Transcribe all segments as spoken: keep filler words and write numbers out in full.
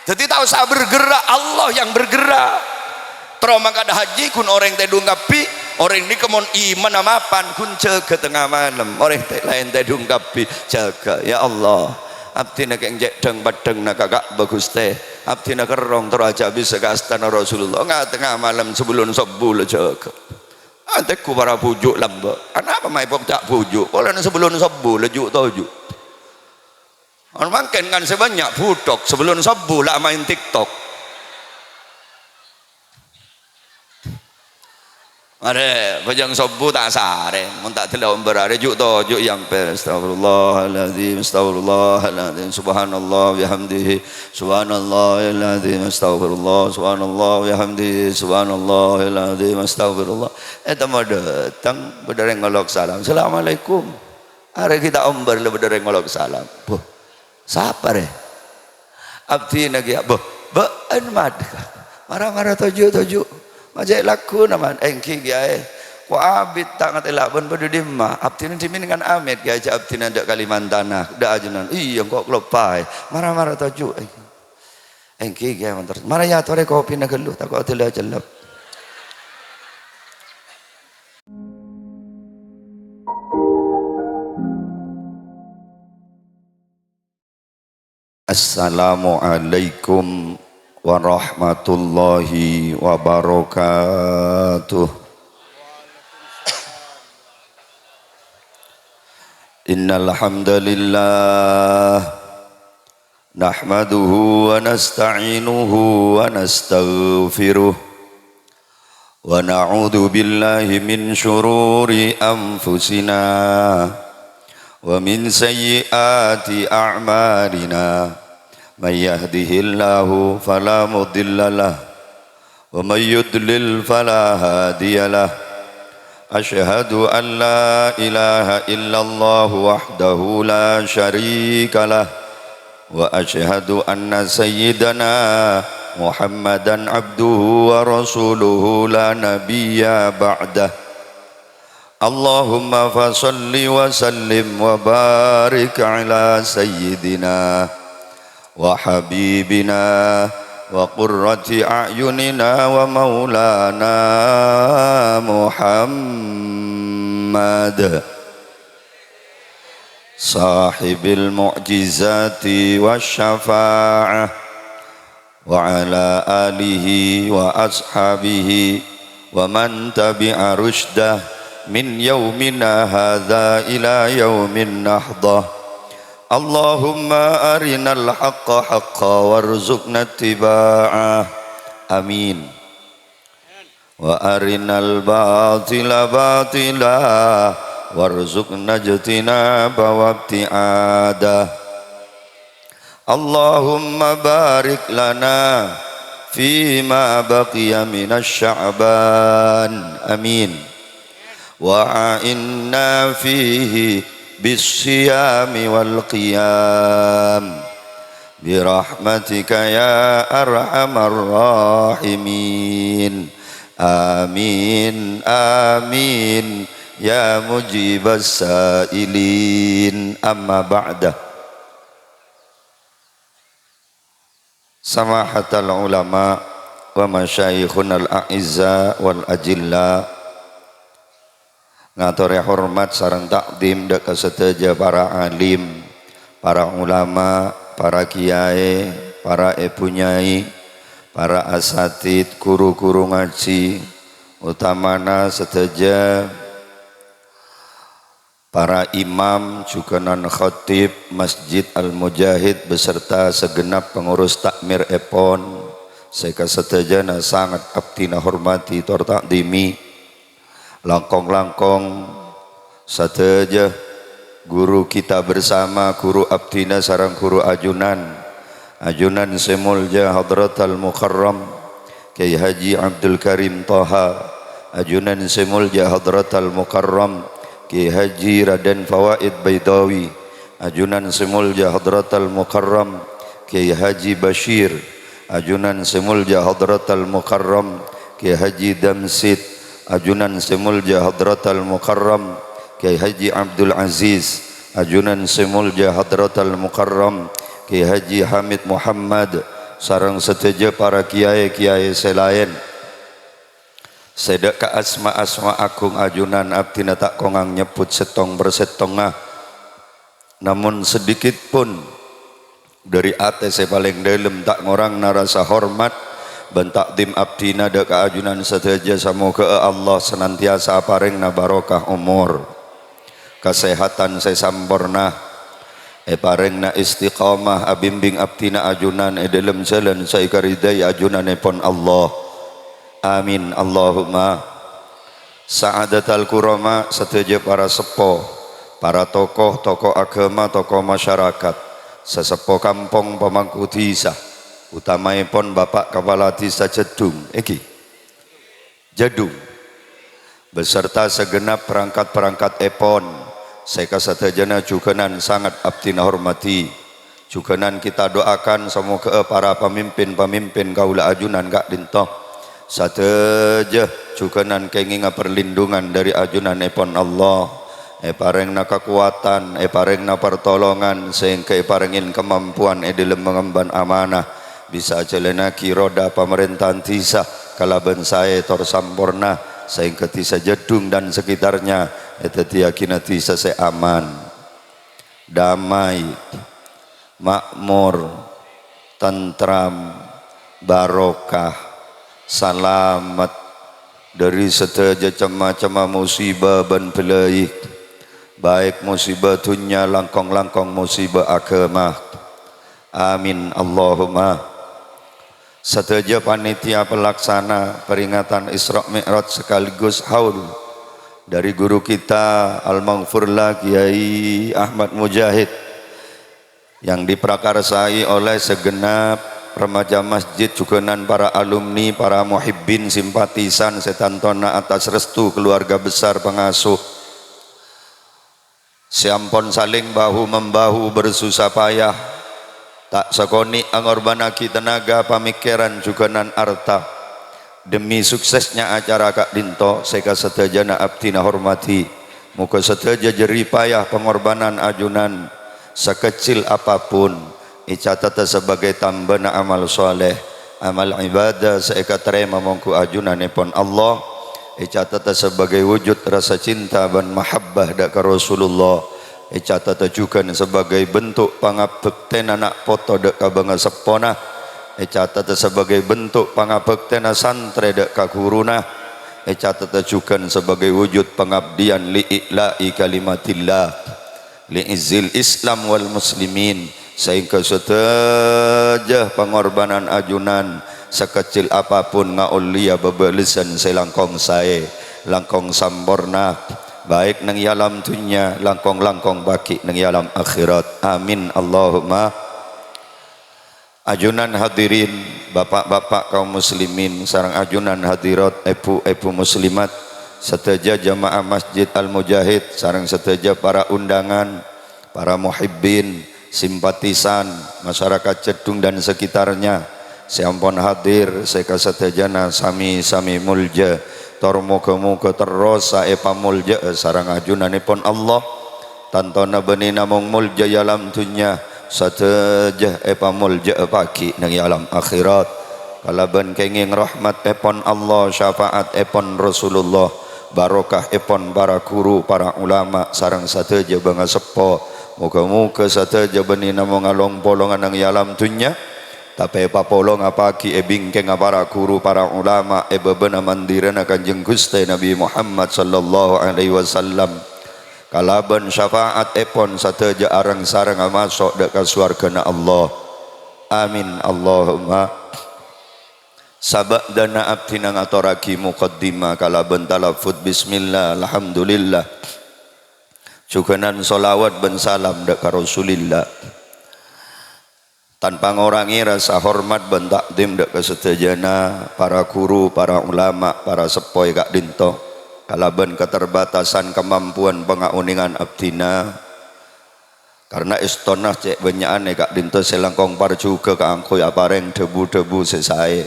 Dhâddhi ta' osa bergerak, Allah yang bergerak. Terro mangkada hajji ghun orèng tèdung kabbhi, orèng nèka mon imanna mapan ghun jâgâ tengnga malem, orèng tè-, laèn tèdung kabbhi jâgâ. Ya Allah, abdhina kèng cè' dhâng-paddhângnga ka Ka'bah, Ghustè. Abdhina kerrong terro ajâ' bisa ka astana Rasulullah. Nga-, tengnga malem sabellun sobbhu la jâgâ. Antèghu para bhuju' lambâ'. Anapa ma' èpokca' bhuju'? Polana sabellun sobbhu la ju'-toju'. Mon mangkèn kan sè bânnya' bhuthok, sabellun sobbhu la maèn TikTok. Arè, bhâjâng sobbhu ta' sarè, mon ta' dâlla ombâr arè ju'-toju' yang per. Astagfirullahaladzim, astagfirullahaladzim, subhanallah bihamdihi, subhanallahiladzim, astagfirullah, subhanallah bihamdihi, subhanallahiladzim, astagfirullah. Eh, tama dâteng, bâdâ rèng ngolok salam. Assalamualaikum. Arè ghi' ta' ombâr la bâdâ rèng ngolok salam. Boh, sapa rè? Abdhina kèya, boh, bâ'en mad. Mara-mara toju'-toju'. Ma' cè' lagghuna, man. Èngghi, Kèyaè. Ko' abit ta' ngatèla' bân bâdâ dimma. Abdhina dhimèn kan amèt, Kèyaè, jâ' abdhina dâ' Kalimantanna, dâ' ajunan. Iyâ, engko' kaloppaè. Mara-mara toju'. Èngghi, Kèyaè, montor. Mara èyatorè kopina ghâllu, tako' dâlla cellep. Assalamualaikum warahmatullahi wabarakatuh. Innal hamdalillah, nahmaduhu wa nasta'inuhu wa nastaghfiruh. ونعوذ بالله من شرور أنفسنا ومن سيئات أعمالنا. من يهده الله فلا مضل له ومن يضلل فلا هادي له. أشهد أن لا إله إلا الله وحده لا شريك له وأشهد أن سيدنا محمدا عبده ورسوله لا نبي بعده. اللهم فصل وسلم وبارك على سيدنا وحبيبنا وقرة أعيننا ومولانا محمد. صاحب المعجزات والشفاعة وعلى آله وأصحابه ومن تبع رشده من يومنا هذا إلى يوم النهضة. اللهم أرنا الحق حقا وارزقنا اتباعه. آمين. وأرنا الباطل باطلا وارزقنا اجتنابه وابتعاده. اللهم بارك لنا فيما بقي من الشعبان. آمين. وأعنا فيه بالصيام والقيام برحمتك يا أرحم الراحمين. آمين، آمين، يا مجيب السائلين. أما بعد. Samahatal ulama wa masyayikhunal a'izza wal ajilla, ngatorè hormat sareng ta'dhim dâ' ka sadhâjâ para alim, para ulama, para kiyaè, para èbhu nyai, para asatidz, ghuru-ghuru ngajhi, otamana sadhâjâ para imam, jhughân khatib Masjid Al-Mujahid beserta segenap pengurus takmirèpon sè kasadhâjâna sanget abdhina hormati tor ta'dhimi. Langkong-langkong sadhâjâ ghuru kita bersama, ghuru abdhina sareng ghuru ajunan, ajunan sè molja Hadratal Mukarram Kyai Haji Abdul Karim Toha, ajunan sè molja Hadratal Mukarram Kyai Haji Raden Fawaid Baidawi, ajunan sè molja Hadratal Mukarram Kyai Haji Bashir, ajunan sè molja Hadratal Mukarram Kyai Haji Damsit, ajunan sè molja Hadratal Mukarram Kyai Haji Abdul Aziz, ajunan sè molja Hadratal Mukarram Kyai Haji Hamid Muhammad, sareng sadhâjâ para kiyaè-kiyaè sè laèn. Sè dâ' ka asma-asma aghung ajunan abdhina ta' kongang nyebbhut sèttong per sèttongnga. Namong sedikit pun dâri atè sè palèng dâlem ta' ngorangna rasa hormat bân ta'dhim abdhina dâ' ka ajunan sadhâjâ. Samoghâ'â Allah senantiasa aparèngana barokah omor, kasèhadhân sè samporna, èparèngana istiqomah abimbing abdhina ajunan è dâlem jhâlân sè èkaridhâi ajunanèpon Allah. Amin, Allahumma. Sa'adatal kurama, sadhâjâ para seppo, para tokoh, tokoh aghâma, tokoh masyarakat, saseppo kampong, pamangku dhisa, utamaèpon Bapak Kapala Dhisa Jhâdhung, èngghi, Jhâdhung, beserta segenap perangkat-perangkat èpon sè kasadhâjâna jhughânan sanget abdhina hormadhi. Jhughânan kita doakan, samoghâ'â para pamimpin-pamimpin kaulâ ajunan ka'dhinto sadhâjâ jhughânan kèngènga perlindungan dâri ajunanèpon Allah, èparèngana kakowadhân, èparèngana partolongan, sehingga èparèngè kamampowan è dâlem ngemban amanah, bisa ajhâlânnaghi roda pamarèntahan dhisa kalabân saè tor samporna, sehingga dhisa Jhâdhung dan sekitarnya èdhâddhiyâghina dhisa sè aman, damai, makmur, tentram, barokah, salamet dâri sadhâjâ cem-macemma musibah bân bâlâi, baik musibah dhunnya, langkong-langkong musibah aghâma. Amin, Allahumma. Sadhâjâ panitia pelaksana peringatan Isra Mi'raj sekaligus haul dari guru kita, almaghfurlah Kiai Ahmad Mujahid, yang diprakarsai oleh segenap remaja masjid, jhughânan para alumni, para muhibbin, simpatisan, sè tantona atas restu keluarga besar pengasuh, sè ampon saling bahu-membahu bersusah payah, ta' sakonè' angorbhânnaghi tenaga, pamikiran, jhughânan arta demi suksesnya acara ka'dhinto sè kasadhâjâna abdhina hormadhi. Moghâ sadhâjâ jerih payah pangorbhânan ajunan, sakecil apapun, ècatetè sabâgâi tambâna amal shaleh, amal ibadah sè èkatarèma mongghu ajunanèpon Allah, ècatetè sabâgâi wujud rasa cinta bân mahabbah dâ' ka Rasulullah, ècatetè jhughân sabâgâi bentuk pangabhâktèna na' poto dâ' ka bângaseppona, ècatetè sabâgâi bentuk pangabhâktèna santrè dâ' ka ghuruna, ècatetè jhughân sabâgâi wujud pangabdiyân li i'la'i kalimatillah, li izzil Islam wal muslimin, saèngghâ sadhâjâ pangorbhânan ajunan sakecil apapun ngaollèya bâbâlessan sè langkong saè, langkong samporna, baik neng è alam dhunnya, langkong-langkong pagghi' neng è alam akhèrat. Amin, Allahumma. Ajunan hadirin, bapak-bapak kaum muslimin, sareng ajunan hadirat, èbhu-èbhu muslimat, sadhâjâ jamaah Masjid Al-Mujahid, sareng sadhâjâ para undangan, para muhibbin, simpatisan, masyarakat Cèddhung dan sekitarnya, sè ampon hadir, sè kasadhâjâna sami-sami molja, tor moghâ-moghâ terrosa èpamoljâ'â sareng ajunanèpon Allah. Tantona bânnè namong molja è alam dhunnya, sadhâjâ èpamoljâ'â pagghi' neng è alam akhèrat. Kalabân kèngèng rahmatèpon Allah, syafa'atèpon Rasulullah, barokahèpon para ghuru, para ulama, sareng sadhâjâ bângaseppo. Moghâ-moghâ sadhâjâ bânnè namong along-polongan neng è alam dhunnya, tapè èpapolonga pagghi' è bingkèngnga para ghuru, para ulama, è bâbâna mandirana Kanjeng Ghustè Nabi Muhammad sallallahu alaihi wasallam. Kalabân syafa'atèpon sadhâjâ areng-sarengnga maso' dâ' ka sowarghâna Allah. Amin, Allahumma. Sabâdâna abdhina ngatorraghi mukaddimah kalabân talaffuz bismillah, alhamdulillah. Jhughânan sholawat bân salam dâ' ka Rasulillah. Tanpa ngorangè rasa hormat bân ta'dhim dâ' ka sadhâjâna para ghuru, para ulama, para seppo è ka'dhinto. Kalabân katerbatasan kamampowan pangaonèngan abdhina, karna èstona cè' bânnya'an è ka'dhinto sè langkong parjhughâ kaangghuy aparèng dhâbu-dhâbu sè saè.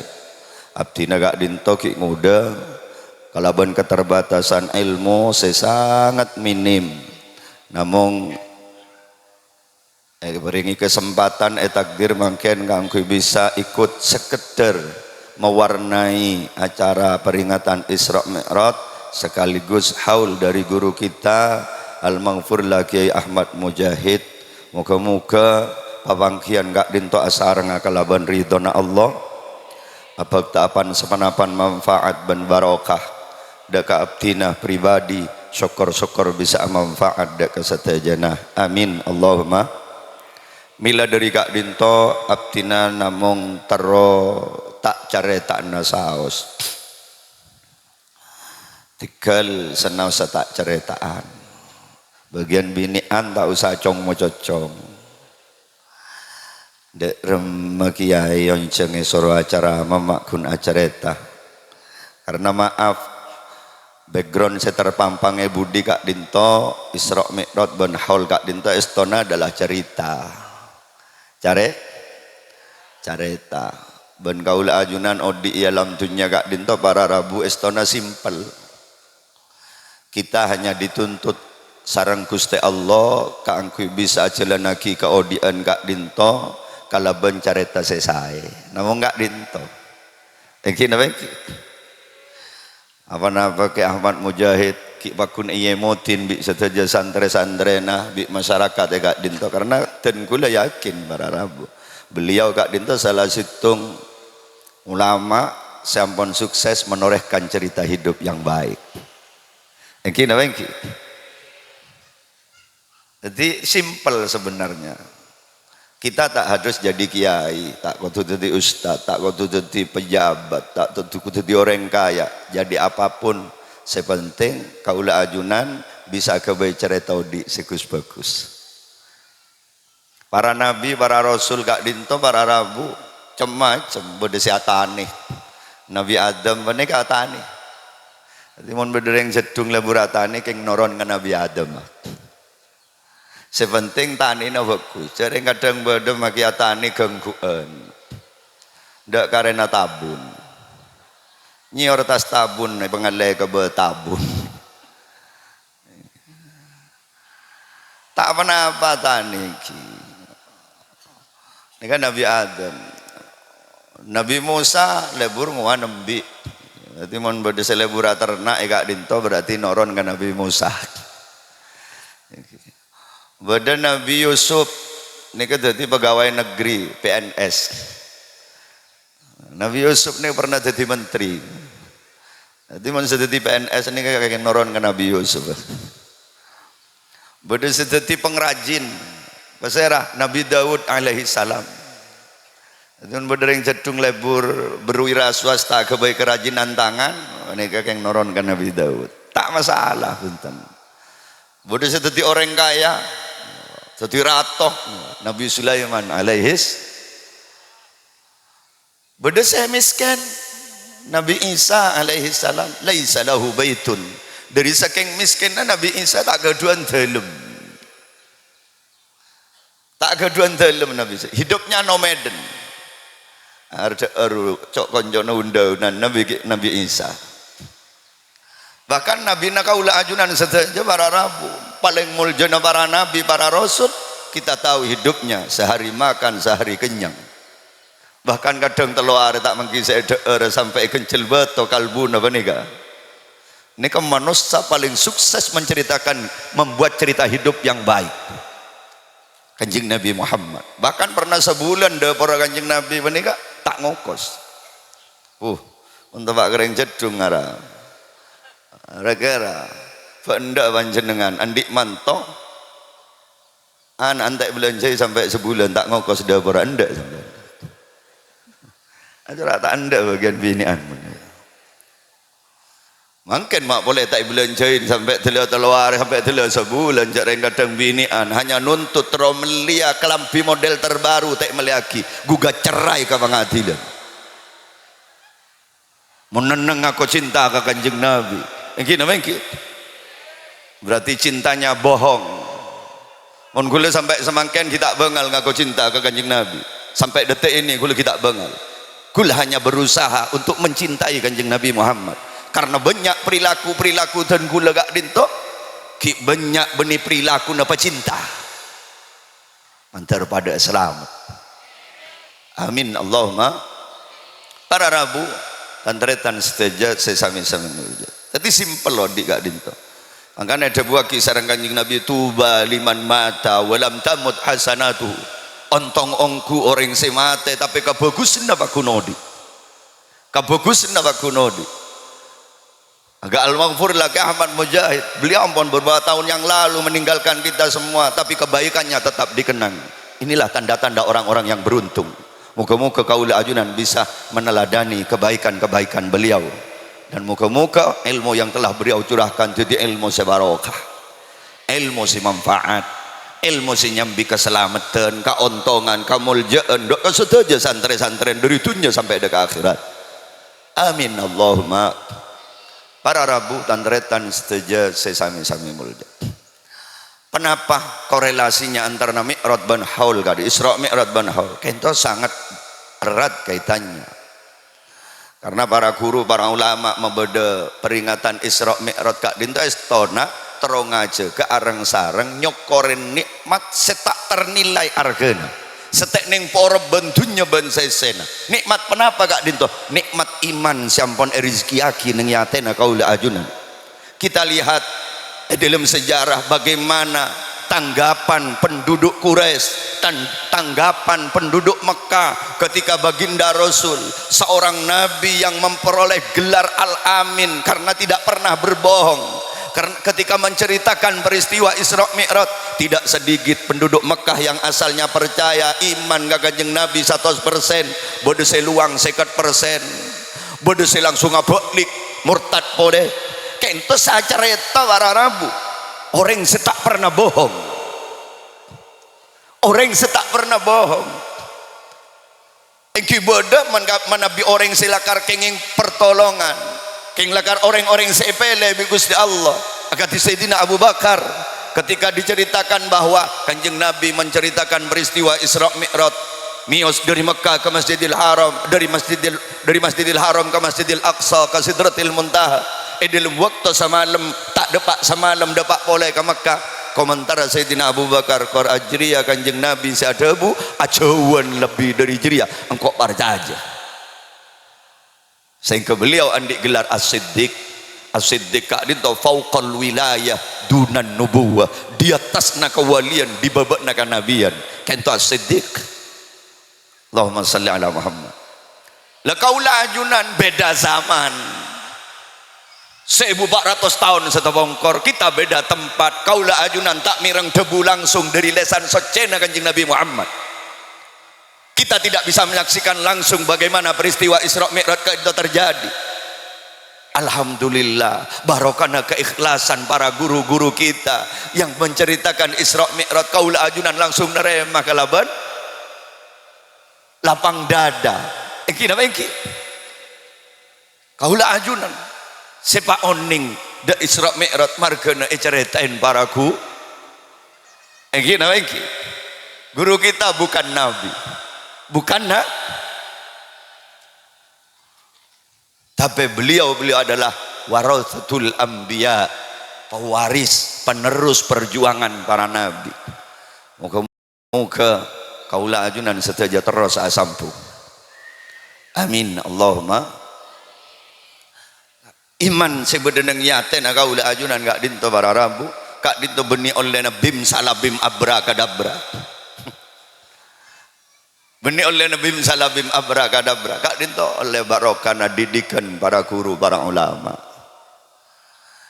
Abdhina ka'dhinto ghi' ngodâ, kalabân katerbatasan èlmo sè sanget minim. Namong, Èparèngè kasempadhân ètakdir mangkèn kaangghuy bisa ikut sekedar mewarnai acara peringatan Isra Mi'raj sekaligus haul dari guru kita Al-Maghfurlah Kiai Ahmad Mujahid. Moga-moga papangghiyân ka'dinto asarengnga kalabân ridhona Allah. Abhâkta'apan saponapan manfaat bân barokah dâ' ka abdhina pribadi, sokor-sokor bisa manfaat dâ' ka sadhâjâna. Amin, Allahumma. Mèla dâri ka'dinto abdhina namong terro ta' carèta'ana saos. Tèghâl sanaossa ta' carèta'an. Bâgiyân binè'an ta' osa cong-mococong. Dâ' remma kiyaè onjhâng èsoro acara ma', ma' ghun acarèta. Karena maaf, background sè terpampang è budi ka'dinto, Isra Mi'raj bân haul ka'dinto èstona adalah cerita. Carè-, carèta. Bân kaulâ ajunan odi' è alam dunnya ka'dinto para rabu èstona simpel. Kita hanya dituntut sareng Ghustè Allah kaangghuy bisa ajhâlânnaghi kaodi'ân ka'dinto kalabân carèta sè saè. Namong ka'dinto. Èngghi napa èngghi? Apa-napa Kè Ahmad Mujahid, ghi' pagghun èyemodhi bi' sadhâjâ santrè-santrèna, bi' masyarakat è ka'dinto. Karena dân kaulâ yakin para rabu, beliau ka'dinto salah sèttong ulama sè ampon sukses menorehkan cerita hidup yang baik. Èngghi napa èngghi? Jadi simpel sebenarnya. Kita tak harus jadi kiai, tak kodhu jadi ustadz, tak kodhu jadi pejabat, tak kodhu jadi orang kaya. Jadi apapun, sè penting kaulâ ajunan bisa aghâbây carèta odi' sè ghus-bhâghus. Para nabi, para rasul ka'dinto, para rabu, cem-macem, bâdâ sè atanè. Nabi Adam panèka atanè. Jadi mon bâdâ rèng jhâddhung lebur atanè, kèng noron ka Nabi Adam. Sè penting tanèna bhâghus. Jhâ' rèng kadhâng bâdâ makè atanè ghângguwân. Dâ' karèna tabun. Nyèyor tas tabun, èpangallè ka bâ tabun. Ta' ponapa tanè ghi. Nèka Nabi Adam. Nabi Musa lebur ngowan embi'. Berarti mon bâdâ sè lebur aterna' è ka'dinto, berarti noron ka Nabi Musa. Bâdâ Nabi Yusuf, nèka dhâddhi pegawai negeri, P N S. Nabi Yusuf nèka pernah dhâddhi menteri. Dhâddhi mon sè dhâddhi P N S nèka kakè noron ka Nabi Yusuf. Bâdâ sè dhâddhi pangrajin. Pasèra? Nabi Daud alaihissalam. Dhâddhi mon bâdâ rèng jhâddhung lebur berwira swasta aghâbây kerajinan tangan, nèka kèng noron ka Nabi Daud. Ta' masalah, bhunten. Bâdâ sè dhâddhi orèng kaya, dhâddhi rato, Nabi Sulaiman alaihis. Bâdâ sè mèskèn, Nabi Isa alaihissalam, "Laisa lahu baitun." Dâri sakèng mèskènna Nabi Isa ta' ghâdhuwân dâlem. Ta' ghâdhuwân dâlem Nabi Isa. Hidupnya nomaden. Ar-, ar-, co-, koncona un-dhâunan Nabi, Nabi Isa. Bahkan nabina kaulâ ajunan sadhâjâ para rabu, palèng moljâna para nabi, para rasul, kita tahu hidupnya sehari makan, sehari kenyang. Bahkan kadhâng tello arè ta' manggi sè èdhâ'âr sampè' èghenjel bâto kalbuna panèka. Nèka manossa palèng sukses menceritakan, membuat cerita hidup yang baik. Kanjeng Nabi Muhammad. Bahkan pernah sabulân dâpora Kanjeng Nabi panèka ta' ngokos. Uh, mon teppa' ka rèng jhâddhung ara. Ra-kèra, bâ' endâ' panjhennengngan, andi' manto, ana' ta' èbâlânjhâi sampè' sabulân, ta' ngokos dâpora, endâ' sampèyan. Acara ta' endâ' bâgiyân binè'an. Mangkèn ma' polè ta' èbâlânjhâi sampè' dâlâ tello arè, sampè' dâlâ sabulân, jhâ' rèng kadhâng binè'an, hanya nuntut terro mellèya kalambhi model terbaru, ta' èmellèyaghi, gugat cerai ka pangadilan. Mon nenneng ngako cinta ka Kanjeng Nabi, èngghi napa èngghi? Berarti cintanya bohong. Mon ghulâ sampè' samangkèn ghi' ta' bângal ngako cinta ka Kanjeng Nabi. Sampè' detik ini ghulâ ghi' ta' bângal. Ghulâ hanya berusaha untuk mencintai Kanjeng Nabi Muhammad. Karena banyak perilaku-perilaku dân ghulâ ka'dinto, ghi' banyak bânnè perilakuna pecinta. Mandhâr padâ salamet. Amin, Allahumma. Para rabu, tan-tarètan sadhâjâ sè sami-sami mulja. Dhâddhi simpel odi' ka'dinto. Mangkana èdhâbuwaghi sareng Kanjeng Nabi, "Tuba liman mata wa lam tamut hasanatuhu." Ontong ongghu orèng sè matè, tapè kabhâghusânna paghun odi'. Kabhâghusânna paghun odi'. Agak al-maghfur lagi Ahmad Mujahid. Beliau ampon beberapa tahun yang lalu meninggalkan kita semua, tapi kebaikannya tetap dikenang. Inilah tanda-tanda orang-orang yang beruntung. Moga-moga kaula ajunan bisa meneladani kebaikan-kebaikan beliau. Dan moga-moga ilmu yang telah beliau curahkan jadi ilmu sè barokah. Ilmu sè manfaat. Ilmu sè nyambi kasalameddhân, kaontongan, kamolja'an, dâ' ka sadhâjâ santrè-santrèna dâri dhunnya sampè' dâ' ka akhèrat. Amin, Allahumma. Para rabu, tan-tarètan sadhâjâ sè sami-sami mulja. Ponapa korelasinya antara Mi'raj bân haul ka'dinto, Isra Mi'raj bân haul? Ka'dinto sangat erat kaitannya. Karena para guru, para ulama mabâdâ peringatan Isra Mi'raj ka'dinto èstona terro ngajhâgâ areng-sareng nyokorè nikmat sè ta' ternilai arghâna, sè ta' nèng pora bân dhunnya bân sèsèna. Nikmat ponapa ka'dinto? Nikmat iman sè ampon èrejekkèyaghi neng è atèna kaula ajunan. Kita lihat di dalam sejarah bagaimana tanggapan penduduk Quraisy dan tanggapan penduduk Mekah ketika Baginda Rasul, seorang nabi yang memperoleh gelar Al-Amin karena tidak pernah berbohong. Karena ketika menceritakan peristiwa Isra Mi'raj, tidak sedikit penduduk Mekah yang asalnya percaya, iman ka Kanjeng Nabi seratus persen, bâdâ sè lowang sèket persen. Bâdâ sè langsung abâlik, mortad polè. Ka'dinto sè acarèta para rabu. Orèng sè ta' pernah bohong. Orèng sè ta' pernah bohong. Èngghi bâdâ man-, manabi orèng sè lakar kèngèng pertolongan. Kèng lakar orèng-orèng sè èpèlè bi' Ghustè Allah. Akadhi Sayyidina Abu Bakar. Ketika diceritakan bahwa Kanjeng Nabi menceritakan peristiwa Isra Mi'raj, miyos dâri Mekkah ka Masjidil Haram, dâri Masjidil, dâri Masjidil Haram ka Masjidil Aqsa, ka Sidratil Muntaha, è dâlem bâkto samalem, ta' dâpa' samalem dâpa' polè ka Mekkah. Komentar Sayyidina Abu Bakar, "Kor ajriyâ Kanjeng Nabi sè adhâbu, ajhâuwân lebbi dâri jârèya, engko' parcajâ." Sehingga beliau andi' gelar As-Siddiq. As-Siddiq ka'dinto fauqal wilayah dunan nubuwah. Di atasna kawalian, di bâbâna kanabiyan. Ka'dinto As-Siddiq. Allahumma shalli ala Muhammad. La kaula ajunan beda zaman. Saèbu pa' ratos taon sè tapongkor, kita beda tempat. Kaula ajunan ta' mèreng dhâbu langsung dâri lèsan soccèna Kanjeng Nabi Muhammad. Kita tidak bisa menyaksikan langsung bagaimana peristiwa Isra Mi'raj ka'dinto terjadi. Alhamdulillah, barokahna keikhlasan para guru-guru kita yang menceritakan Isra Mi'raj, kaula ajunan langsung narèma kalabân lapang dada. Èngghi napa èngghi? Kaula ajunan sè pa' onèng dâ' Isra Mi'raj marghâna ècarètaè para gu-, èngghi napa èngghi? Guru kita bukan nabi. Bukan na-, tapi beliau, beliau adalah warasatul anbiya, pewaris, penerus perjuangan para nabi. Moga Moga kaula ajunan sadhâjâ terros asambhung. Amin, Allahumma. Iman sè bâdâ neng è atèna kaula ajunan ka'dinto para rabu, ka'dinto bânnè ollèna bim salabim abrakadabra. Bânnè ollèna bim salabim abrakadabra, ka'dinto ollè barokana didikan para guru, para ulama.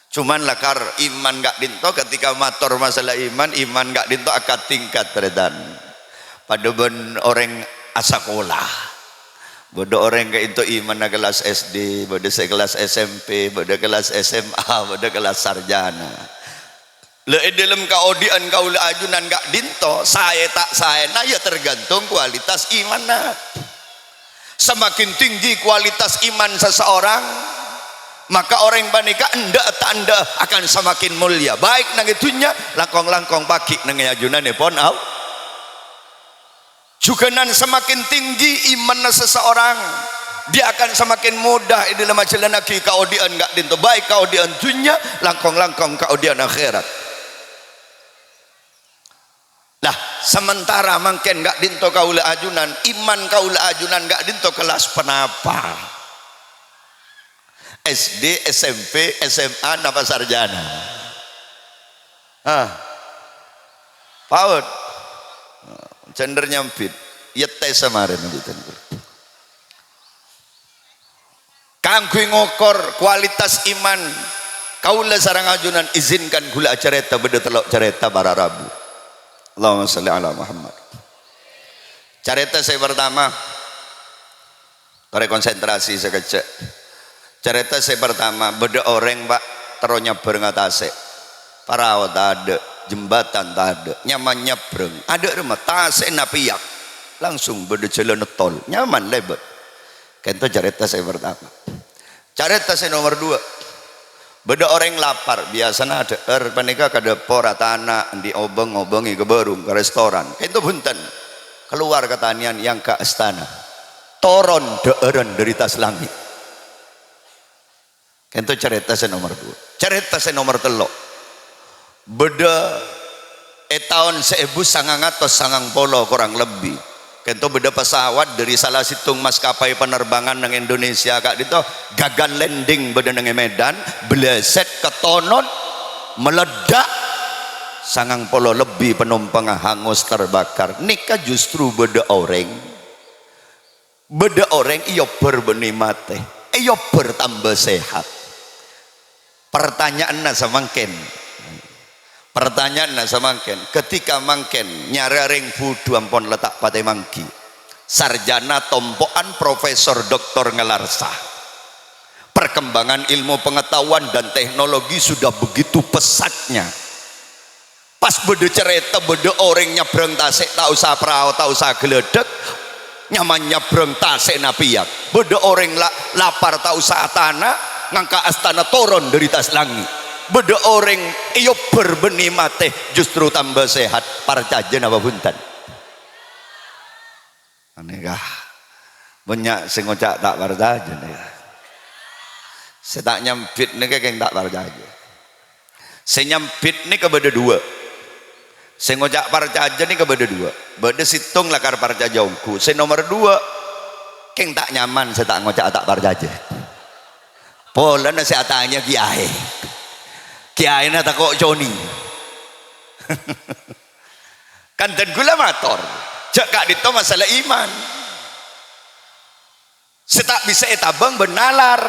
Cuman lakar iman ka'dinto ketika mator masalah iman, iman ka'dinto angkat tingkat, tarètan. Padâ bân orèng asakola. Bâdâ orèng ka'dinto imanna kelas S D, bâdâ sè kelas S M P, bâdâ kelas S M A, bâdâ kelas sarjana. La è dâlem kaodi'ân kaulâ ajunan ka'dinto, saè ta' saèna ya tergantung kualitas imanna. Semakin tinggi kualitas iman seseorang, maka orèng panèka endâ' ta' endâ' akan semakin mulya, baik neng è dhunnya, langkong-langkong pagghi' neng è ajunanèpon Allah. Jhughânan semakin tinggi imanna seseorang, dia akan semakin mudah è dâlem ajhâlânnaghi kaodi'ân ka'dinto, baik kaodi'ân dhunnya, langkong-langkong kaodi'ân akhèrat. Nah, Sementara mangkèn ka'dinto kaulâ ajunan, iman kaulâ ajunan ka'dinto kellas ponapa? S D, S M P, S M A, napa sarjana? Hah? Paut. Cendher nyambit. Yette samarèn gitu. Kaangghuy ngokor kualitas iman kaulâ sareng ajunan, izinkan kaulâ acarèta bâdâ tello' carèta para rabu. Allahumma shalli ala Muhammad. Carèta sè pertama, torè konsentrasi sakejjhâ'. Carèta sè pertama, bâdâ orèng, Pak, terro nyabbhârângnga tasè'. Parao tadâ', jembatan tadâ', nyaman nyabrâng. Adâ' remma tasè'na pèyak. Langsung bâdâ jhâlânna tol, nyaman lèbât. Kento carèta sè pertama. Carèta sè nomer dua. Bâdâ orèng lapar, biyasana adhâ'âr panèka ka dâpor, atana', andi' obâng, ngobângè ka bârung, ka restoran. Kento bhunten. Kalowar ka tanèyan, èangka' astana. Toron dhâ'ârân dâri attas langngè'. Kento carèta sè nomer dua. Carèta sè nomer tello'. Bâdâ è taon sèbu sangang atos sangang polo korang lebbi. Kento bâdâ pesawat dâri sala sèttong maskapai penerbangan neng Indonesia ka'dinto gagal landing bâdâ neng è Medan, blèsèt, katonon, meledak, sangang polo lebbi penompangnga hangus terbakar. Nèka justru bâdâ orèng Bâdâ orèng èobbhâr bânnè matè, èobbhâr tamba sehat. Pertanyaanna samangkèn, pertanyaanna samangkèn, ketika mangkèn nyarè rèng budhu ampon la ta' patè mangghi, sarjana tompo'an profesor doktor ngalarsa, perkembangan ilmu pengetahuan dan teknologi sudah begitu pesatnya. Pas bâdâ carèta, bâdâ orèng nyabrâng tasè', ta' osa parao, ta' osa ghâlâdhâk, nyaman nyabrâng tasè'na pèyak. Bâdâ orèng la-, lapar, ta' osa atana', ngangka' astana toron dâri attas langngè'. Bâdâ orèng èobbhâr bânnè matè, justru tamba sehat. Parcajâ napa bhunten? Anèka. Bânnya' sè ngoca' ta' parcajâ nèka. Sè ta' nyambit nèka kèng ta' parcajâ. Sè nyambit nèka bâdâ duwâ'. Sè ngoca' parcajâ nèka bâdâ duwâ'. Bâdâ sèttong lakar parcajâ ongghu. Sè nomer duwâ', kèng ta' nyaman sè ta' ngoca' ta' parcajâ. Polana sè atanya kèyaè. Kèyaèna tako' conè. Kan dân kaulâ mator, jhâ' ka'dinto masalah iman. Sè ta' bisa ètabâng bân nalar.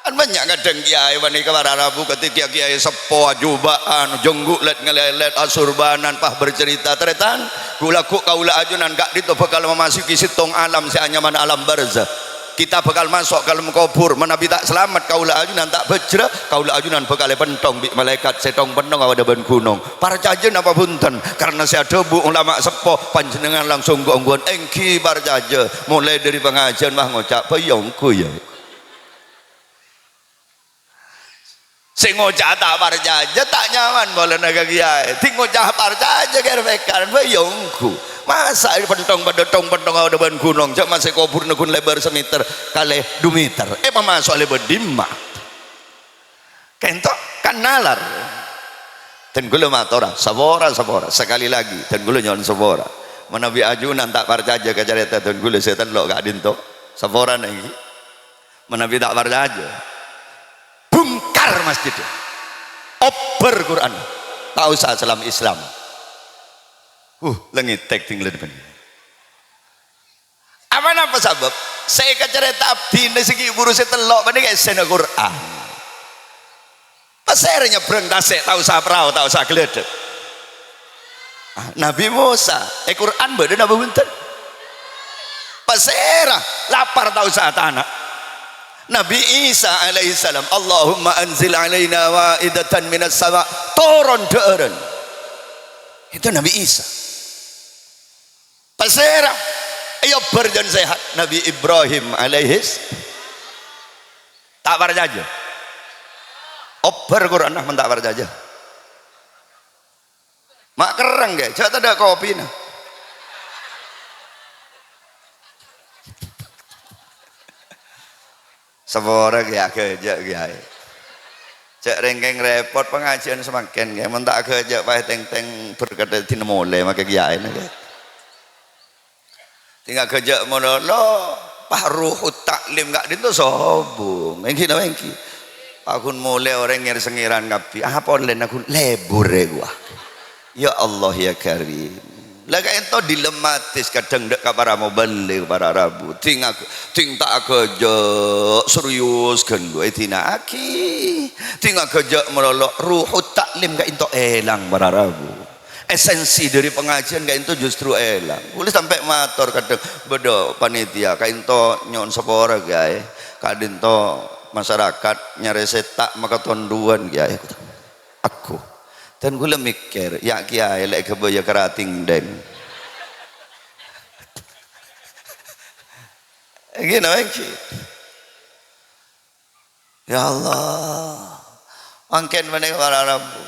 Kan bânnya' kadhâng kèyaè panèka para rabu kadhi kèyaè-kèyaè seppo ajuba'an, jhângghu' lèt-ngalèlèt, asurbanan, pas bercerita, tarètan, ghu-lagghu' kaulâ ajunan ka'dinto bhâkal mamasuki sèttong alam sè anyamana alam barzakh. Kita bhâkal maso' ka dâlem kobhur. Manabi ta' salamet, kaulâ ajunan ta' bhâjrâ, kaulâ ajunan bhâkal èpenthong bi' malaèkat sè thong-penthong apadâ bân ghunong. Parcajâ napa bhunten? Karna sè adhâbu ulama seppo, panjhennengngan langsung ghu-ongghuwân, èngghi parcajâ. Molaè dâri pangajhiyân, wah, ngoca', "Bâ iyâ ongghu, yâ." Sè ngoca' ta' parcajâ, ta' nyaman polana ka kèyaè. Sè ngoca' parcajâ, kèr-pèkkèr, bâ iyâ ongghu. Masa' èpenthong padâ thong-penthong apadâ bân ghunong, jhâ' masè kobhurrâ ghun lèbâr samèter kalè du mèter. Èpamaso' lèbât dimma? Kento kan nalar. Dân kaulâ matora, sapora, sapora. Sekali lagi, dân kaulâ nyo'on sapora. Manabi ajunan ta' parcajâ ka carèta dân kaulâ sè tello' ka'dinto, saporana èngghi. Manabi ta' parcajâ, bhungkar masjid. Obbhâr Qur'an. Ta' osa salam Islam. Huh, la ngètèk dhinglâ bân. Apa napa sabâb? Sè èkacarèta abdhina sè ghi' bhuru sè tello' panèka èssèna Qur'an. Pasèra nyabrâng tasè' ta' osa parao, ta' osa ghâlâdhâk? Ah, Nabi Musa, è Qur'an bâdâ napa bhunten? Pasèra lapar ta' osa atana'? Nabi Isa alaihissalam, "Allahumma anzil alaina ma'idatan minas sama'," toron dhâ'ârân. Itu Nabi Isa. Pasèra èobbhâr jân sehat? Nabi Ibrahim alaihis. Ta' parcajâ? Obbhâr Qur'anna mon ta' parcajâ. Ma' kerrèng, ghi, jhâ' tadâ' kopina. Sapora kèyaè, jhâ' kèyaè. Cè' rèng-kèng rèpot pangajiân samangkèn, ghi. Mon ta' aghâjâ' paè tèng-tèng berkat dina molè makè kiyaèna, ghi. Tèng aghâjâ' mololo, pas ruhut ta'lim ka'dinto sobung. Èngghi napa èngghi? Pas ghun molè orèng ngèr-sengngèran kabbhi. Ah, polèna ghun lebur è ghuwa. Ya Allah, ya Karim. La ka'ènto dilematis kadhâng dâ' ka para moballig, para rabu. Tèng ag-, tèng ta' aghâjâ' serius ghân ghu èdina'aghi. Tèng aghâjâ' malolo ruhut ta'lim ka'ènto èlang, para rabu. Esensi dâri pangajiân ka'ènto justru èlang. Ghulâ sampè' mator kadhâng bâdâ panitia ka'ènto nyo'on sapora, Kyaè. Ka'dinto masyarakat nyarè sèta' makatondhuwân, Kyaè. Aku. Dan ghulâ mèkkèr, ya' kèyaè lè' ghâbâyâ karating dèn. Ghi napa èngghi? Ya Allah. Mangkèn panèka para rabu.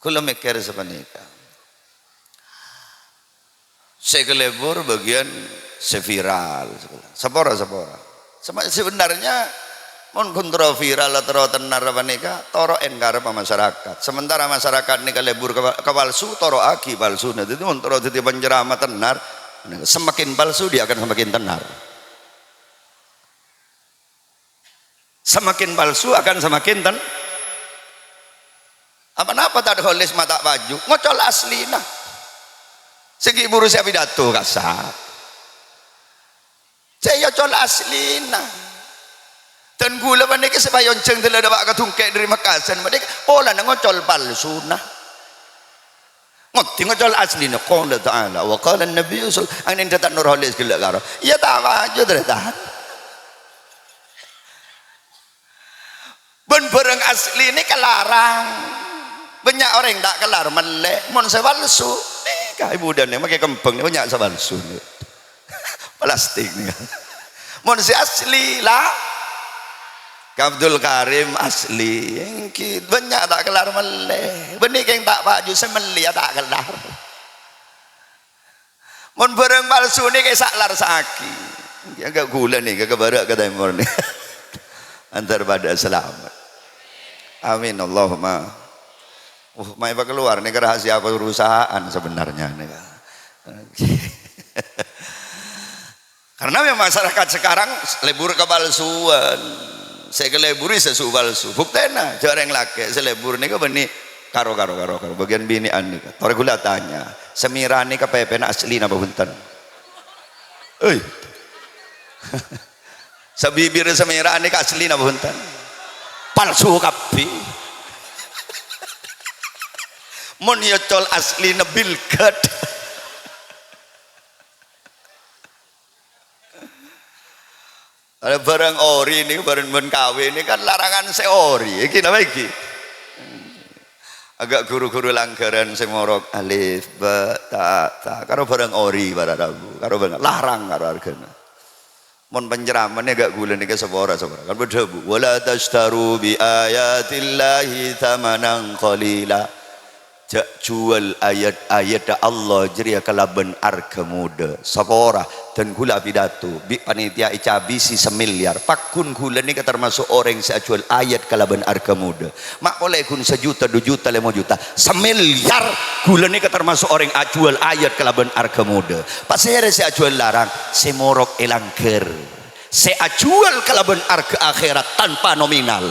Ghulâ mèkkèr sapanèka. Sè kalebur bâgiyân sè viral. Sapora-sapora. Sema-, sebenarnya, mon ghun terro viral, terro tennar panèka, toro' èngkar pa masyarakat. Sementara masyarakat nèka lebur ka, ka palsu, toro'aghi palsuna. Jadi, mon terro dhâddhi penceramah tennar, semakin palsu dia akan semakin tennar. Semakin palsu akan semakin ten-, apa napa tadkholis mata paju? Ngocol aslina. Sè ghi' buru sè apidato kassa'. Sè èocol aslina. Dan ghulâ panèka sè payonjhâng dâlâ dâpa' ka Dungkè' dâri Mekkasan panèka polana ngocol palsuna. Ngodhi ngocol aslina, qala ta'ala, wa qala an-nabiyyu sal-, angèn dâteng Nurholis ghellâ' karo. Iyâ ta' paju, tarètan. Bân bhârâng asli nèka larang. Bânnya' orèng ta' kellar mellè. Mon sè palsu, nèka ibu dan makè kembhâng nèka bânnya' sè palsu nèka. Plastik nèka. Mon sè asli, la. Ka Abdul Karim asli. Èngghi, bânnya' ta' kellar mellè. Bânnè kèng ta' paju sè mellè ya ta' kellar. Mon bhârâng palsu nèka èsa'-larsa'aghi. Ya, enggak ghulâ nèka, ka bârâ' ka tèmor nèka. Antar padâ salamet. Amin, Allahumma. Uh, ma' èpakalowar nèka rahasia perusahaan sebenarnya nèka. Karena memang masyarakat sekarang lebur kapalsuwan. Sè èkaleburi sè su palsu. Buktèna, jhâ' rèng lakè' sè lebur nèka bânnè karo, karo, karo, karo. Bâgiyân binè'an nèka. Torè ghulâ tanya, sè mèra nèka pèpèna asli napa bhunten? Oi. Sabibir sè mèra nèka asli napa bhunten? Palsu kabbhi. Mon èocol aslina bilghat. Ada bhârâng ori nèka, bhârâng bân kawin nèka kan larangan sè ori. Èngghi napa èngghi? Agak guru-guru langghârân sè morok alif, ba, ta, ta. Karo bhârâng ori para rabu. Karo bhârâng larang karo arghâna. Mon penceramah nèka agak ghulâ nèka sapora-sapora. Kan padâ bu. "Wa la tasytaru bi ayatillahi tsamanan qalila." Jhâ' jhuwâl ayat-ayatta Allah jârèya kalabân arghâ modâ. Sapora, dan ghulâ apidato, bi' panitia ècabisi samilyar. Pagghun ghulâ nèka tamaso' orèng sè ajhuwâl ayat kalabân arghâ modâ. Ma' polè ghun sajuta, du juta, lèma juta. Samilyar ghulâ nèka tamaso' orèng ajhuwâl ayat kalabân arghâ modâ. Pasèra sè ajhuwâl larang? Sè morok è langghâr. Sè ajhuwâl kalabân arghâ akhèrat tanpa nominal.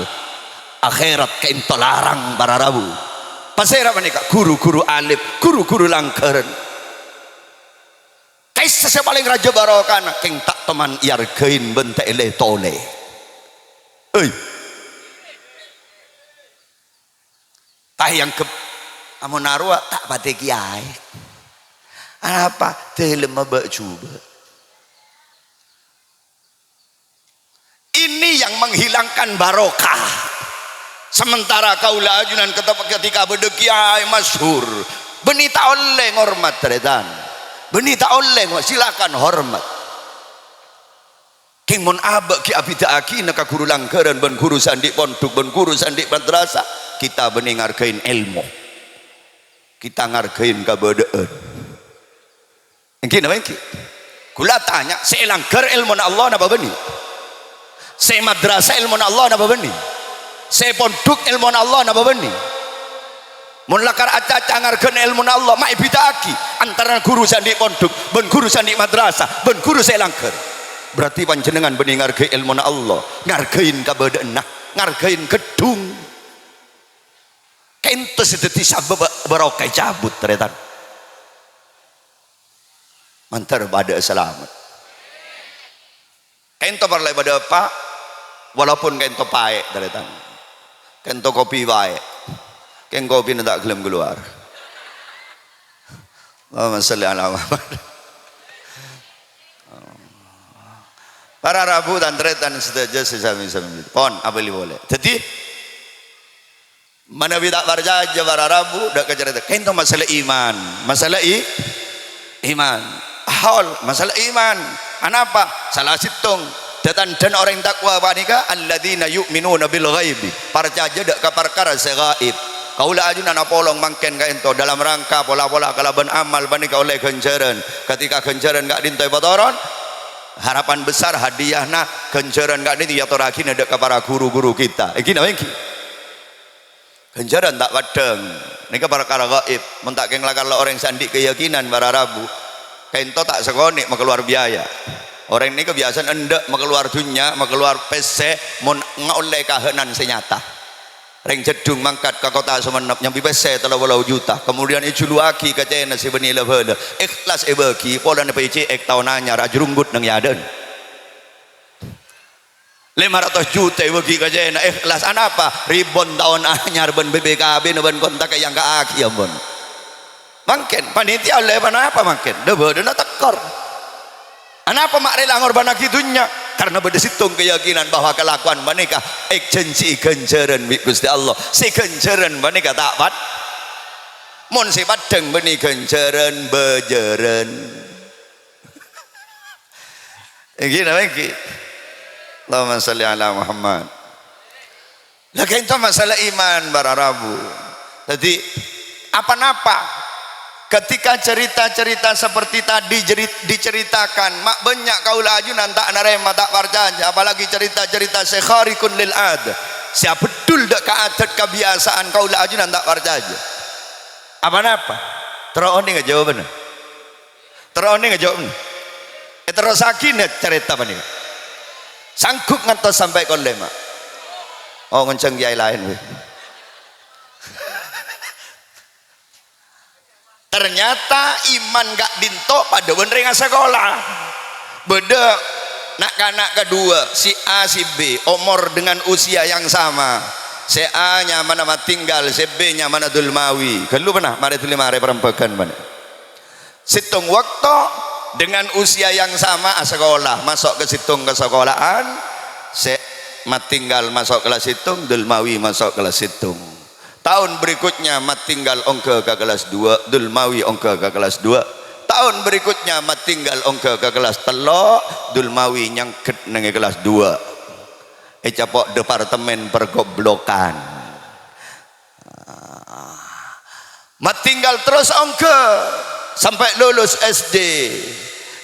Akhèrat ka'ènto larang para rabu. Pasèra panèka? Guru-guru alim, guru-guru langghârân. Kaissa sè palèng rajâ barokana, kèng ta' toman èarghâi bân ta' èlè-tolè. Hei. Ta' èangghep, amon arowa ta' patè kèyaè. Anapa? Dâlemma bâ' jhubâ'. Ini yang menghilangkan barokah. Sementara kaulâ ajunan ketep-, ketika bâdâ kèyaè masyhur, bânnè ta' ollè ngormat, tarètan. Bânnè ta' ollè ngo-, silakan hormat. Kèng mon abâ' ghi' abhidhâ'aghina ka ghuru langghârân bân ghuru sè andi' pondhuk bân ghuru sè andi' madrasah, kita bânnè ngarghâi èlmo. Kita ngarghâi kabâdâ'ân. Èngghi napa èngghi? Ghulâ tanya, sè è langghâr èlmona Allah napa bânnè? Sè è madrasah èlmona Allah napa bânnè? Sè pondhuk èlmona Allah napa bânnè? Mon lakar acaca ngarghâna èlmona Allah, ma' èbhidhâ'aghi antarana ghuru sè andi' pondhuk bân ghuru sè andi' madrasah bân ghuru sè langghâr. Berarti panjhennengngan bânnè ngarghâi èlmona Allah, ngarghâi kabâdâ'ânna, ngarghâi ghedhung. Ka'ènto sè dhâddhi sabâb barokah ècabut, tarètan. Mandhâr padâ'â salamet. Ka'ènto parlè padâ apa, walaupun ka'ènto paè', tarètan. Ka'ènto kopi paè'. Kèng kopina ta' ghellem kalowar. Allahumma shalli ala Muhammad. Para rabu tan-tarètan sadhâjâ sè sami-sami. Pon, abâli polè. Dhâddhi, manabi ta' parcajâ para rabu, dâ' ka carèta. Ka'ènto masalah iman. Masalah i-, iman. Haul, masalah iman. Anapa? Sala sèttong. Dâ-tandhâna orèng taqwa panèka, alladzina yu'minuna bil ghaibi. Parcajâ dâ' ka parkara sè ghaib. Kaulâ ajunan apolong mangkèn ka'ènto dalam rangka pola-pola kalabân amal panèka ollè ghânjhârân. Ketika ghânjhârân ka'dinto èpatoron, harapan besar hadiahna ghânjhârân ka'dinto èyatorraghina dâ' ka para ghuru-ghuru kita. Èngghi napa èngghi? Ghânjhârân ta' paddhâng. Nèka parkara ghaib. Mon ta' kèng la-kala orèng sè andi' kayakinan para rabu, ka'ènto ta' sakonè' makalowar biaya. Orèng nèka biyasana endâ' makalowar dhunnya, makalowar pèssè, mon ngaollè kaha'nan sè nyata. Rèng Jeddhung mangkat ka kottha Songennep nyambi pèssè tello polo juta, kemudian èjuluwaghi ka Cèna sè bânnè la-bhâlâ, ikhlas èbâghi, polana pècè' è taon anyar ajrunggut neng è adâ'ân. Lèma ratos juta èbâghi ka Cèna, ikhlas. Anapa? Ribon taon anyar bân B P K B-na bân kontakka èangka'aghi, ampon. Mangkèn, panitia ollè ponapa mangkèn? Dâ-bâdâna tèkor. Anapa ma' rèla ngorbhânnaghi dhunnya? Karena bâdâ sèttong kayakinan bahwa kalakowan panèka èjhânjhi'i ghânjhârân bi' Ghustè Allah. Sè ghânjhârân panèka ta' pad-, mon sè paddhâng bânnè ghânjhârân bâjârân. Èngghi napa èngghi? Allahumma shalli ala Muhammad. Lah, ka'ènto masalah iman para rabu. Dhâddhi, apa-napa ketika cerita-cerita seperti tadi jeri-, diceritakan, ma' bânnya' kaulâ ajunan ta' narèma, ta' parcajâ, apalagi cerita-cerita sè khariqun lil ad, sè abheddhul dâ' ka adat kabiyasaan kaulâ ajunan ta' parcajâ. Apa-napa? Terro onènga jâwâbânna. Terro onènga jâwâbânna. Èterrossaghi nè carèta panèka. Sanggup ngantos sampè' kollè, ma'? Oh, ngonjhâng kèyaè laèn, wè. Ternyata iman ka'dinto padâ bân rèng asakola. Bâdâ na'-kana' kadhuwâ, si A, si B, omor dengan usia yang sama. Sè A nyamana Matinggal, sè B nyamana Dulmawi. Ghâllu bânna, marè dhuli marè parembhâghân bânna. Sèttong bâkto dengan usia yang sama asakola, maso' ka sèttong kasakolaan, sè Matinggal maso' kellas sèttong, Dulmawi maso' kellas sèttong. Taon berikutnya Matinggal ongghâ ka kellas duwâ', Dulmawi ongghâ ka kellas duwâ'. Taon berikutnya Matinggal ongghâ ka kellas tello', Dulmawi nyangghât neng è kellas duwâ'. Ècapo' Departemen Pergoblokan. Matinggal terros ongghâ sampè' lulus S D.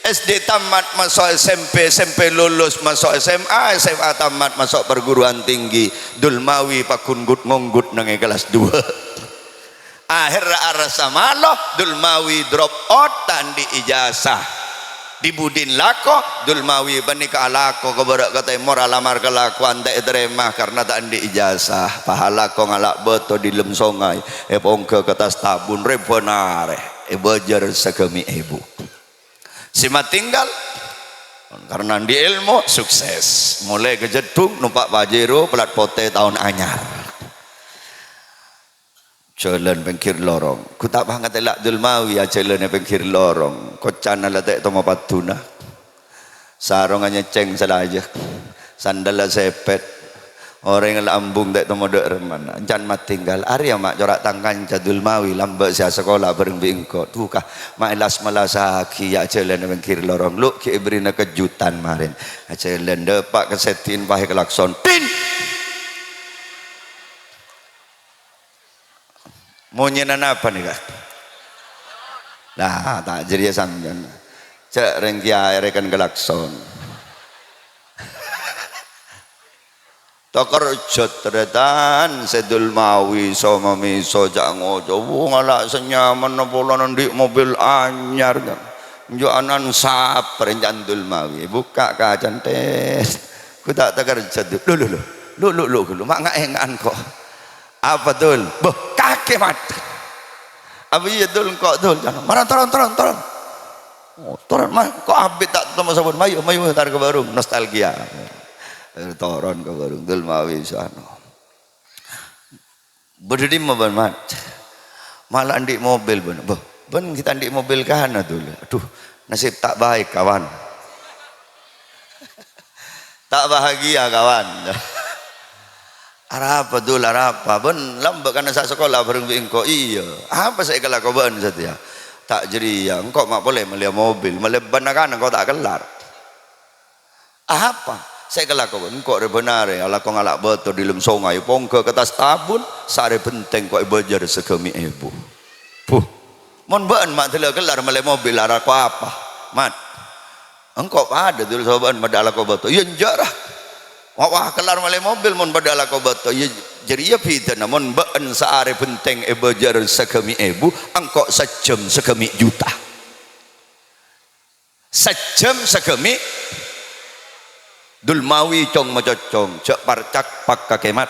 S D tamat maso' S M P, S M P lulus maso' S M A, S M A tamat maso' perguruan tinggi. Dulmawi paghun ngut-ngonggut neng è kellas duwâ'. Aherra arassa malo, Dulmawi drop out, ta' andi' ijazah. Dibudin lako, Dulmawi panèka alako ka bârâ' ka tèmor, alamar kalakowan ta' ètarèma karna ta' andi' ijazah. Pas alako ngala' bâto dâlem songay, èpaongghâ ka attas tabun, rèbhân arè, èbâjâr sagâmè' èbu. Sè Matinggal, karna andi' èlmo, sukses. Molaè ka Jeddhung, nompa' Pajero, plat potè taon anyar. Jhâlân pèngghir lorong. Ghu ta' pangatèla' Dulmawi ajhâlân è pèngghir lorong. Koccana la ta' tèmo padduna. Sarongnga nyècèng salajâ. Sandhâlla sèpèt. Orèngnga la ambung ta' tèmo dâ' remmana. Can Matinggal. Arèya ma' cora' tang kanca Dulmawi lambâ' sè asakola bhâreng bi' engko'. Duka, ma' èlas-mellasaghi ajhâlân è pèngghir lorong. Lu ghi' èbherri'na kejutan marèn. Ajhâlân dâpa' ka sèdhi'en pas èklakson. Tin! Monyèna napa nèka? Lah, ta' jârèya sampèyan. Jhâ' rèng kèyaè rèken klakson. Takerjhât tarètan sè Dulmawi so-mamiso jhâ' ngoca', "Wo, ngala' sè nyamanna polana andi' mobil anyar, kan? Njo' anan saper, can Dulmawi." Bukka' kacana, tes. Ghu ta' takerjhât, Dul. Lu, lu, lu, lu, lu, lu, ma' nga'-enga'an ko'. "Apa, Dul?" "Bâh, kakè matè." "Apa iyâ, Dul, engko', Dul?" Can, "Mara toron, toron, toron." Oh, toron, ma-, ko' abit ta' temmo sabun. "Mayu, mayu, entar ka bârung." Nostalgia. Eh, toron ka bârung, Dulmawi so anu. "Bâdâ dimma bâ'na, Mat?" "Mala andi' mobil bâ'na." "Bâh, bâ'na ghi' ta' andi' mobil kana, Dul." "Aduh, nasib ta' baik, kawan." "Ta' bahagia, kawan." "Arapa, Dul, arapa?" "Bâ'na lambâ' kana sakola bhâreng bi' engko'." "Iyâ." "Apa sè èkalako bâ'na satèya?" "Ta' jârèya, engko' ma' polè mellèya mobil, mellè bân na-kana engko' ta' kellar." "Apa sè èkalako bâ'na?" "Engko' rè bân arè alako ngala' bâto dâlem songay, pongghâ ka attas tabun, saarè bhenteng ko' èbâjâr sagâmi' èbu." Buh. Mon bâ'na ma' dâlla kellar mellè mobil, alako apa, Mat? Engko' padâ, Dul, sabâ bâ'na padâ alako bâto. Iyâ, enjâ', ra. Wa-, wa, kellar mellè mobil mon padâ alako bâto. Iyâ, jârèya bhidhâna mon bâ'na saarè bhenteng èbâjâr sagâmi' èbu, engko' sajjhâm sagâmi' juta. Sajjhâm sagâmi'. Dulmawi cong-macocong, jhâ' parcakpak ka kèmat.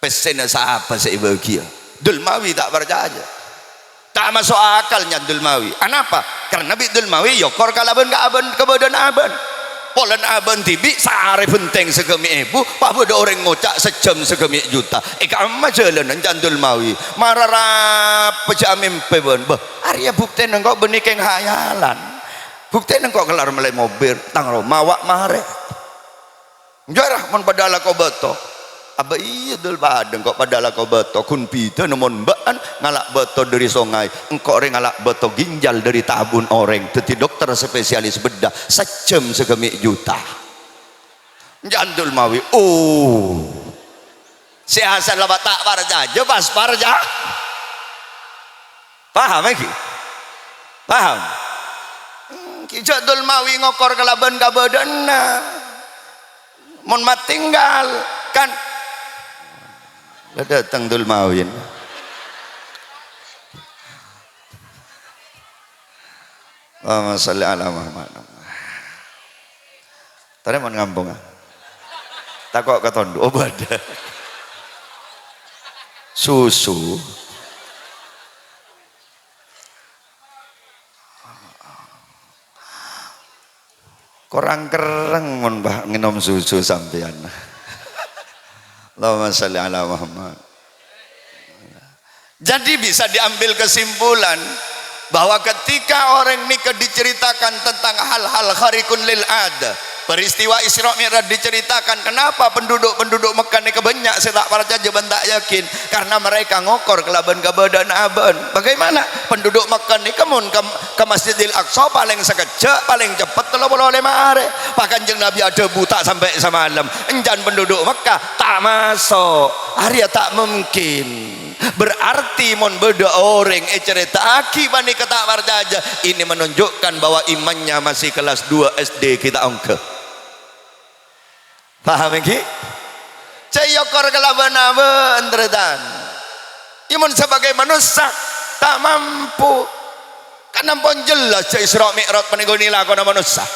Pèssèna sapa sè èbâgiyâ? Dulmawi ta' parcajâ. Ta' maso' akal, can Dulmawi. Anapa? Karna bi' Dulmawi èokor kalabân ka abân, kabâdâ'ânna abân. Polana abân dhibi' saarè bhenteng sagâmi' èbu, pas bâdâ orèng ngoca' sajjhâm sagâmi' juta. È ka'emma jhâlânan, can Dulmawi? Mara rapa jhâ' amèmpè bâ'na. Bâh, arèya buktèna engko' bânnè kèng hayalan. Buktèna engko' kellar mellè mobil, tang roma wa' marè. Enjâ', ra, mon padâ alako bâto. Abâ iyâ, Dul, padâ engko' padâ alako bâto. Ghun bhidhâna mon bâ'na ngala' bâto dâri songay, engko' rè ngala' bâto ginjal dâri tabun orèng, dhâddhi dokter spesialis bedah, sajjhâm sagâmi' juta. Can Dulmawi, oh. Sè asalla ta' parcajâ, pas parca-, paham, ènggi? Paham? Ènggi, jhâ' Dulmawi ngokor kalabân kabâdâ'ânna. Mon matinggal, kan? La dâteng Dulmawi. Allahumma shalli ala Muhammad. Tarèman ngampong, ah. Tako' katondu'. Oh, bâdâ. Susu. Korang kerrèng mon bâ-, ngènom susu sampèyan. Allahumma shalli ala Muhammad. Jadi, bisa diambil kesimpulan bahwa ketika orèng nèka diceritakan tentang hal-hal khariqun lil ada, peristiwa Isra Mi'raj diceritakan, kenapa penduduk-penduduk Mekkah nèka bânnya' sè ta' parcajâ bân ta' yakin? Karena mereka ngokor kalabân kabâdâ'ânna abâ'na. Bagaimana? Penduduk Mekkah nèka mon ka, ka Masjidil Aqsa palèng sakejjhâ', palèng ceppet tello polo lèma arè. Pas Kanjeng Nabi adhâbu, "Ta' sampè' samalem." Èncan penduduk Mekkah, "Ta' maso'. Arèya ta' mungkin." Berarti mon bâdâ orèng ècarèta'aghi panèka ta' parcajâ, ini menunjukkan bahwa imannya masih kelas dua S D ghi' ta' ongghâ. Paham, ènggi? Cè' èokor kalabân abâ'na, tarètan. Iyâ, mon sabâgâi manossa, ta' mampu. Kan ampon jelas jhâ' Isra Mi'raj panèka nèka lakona manossa.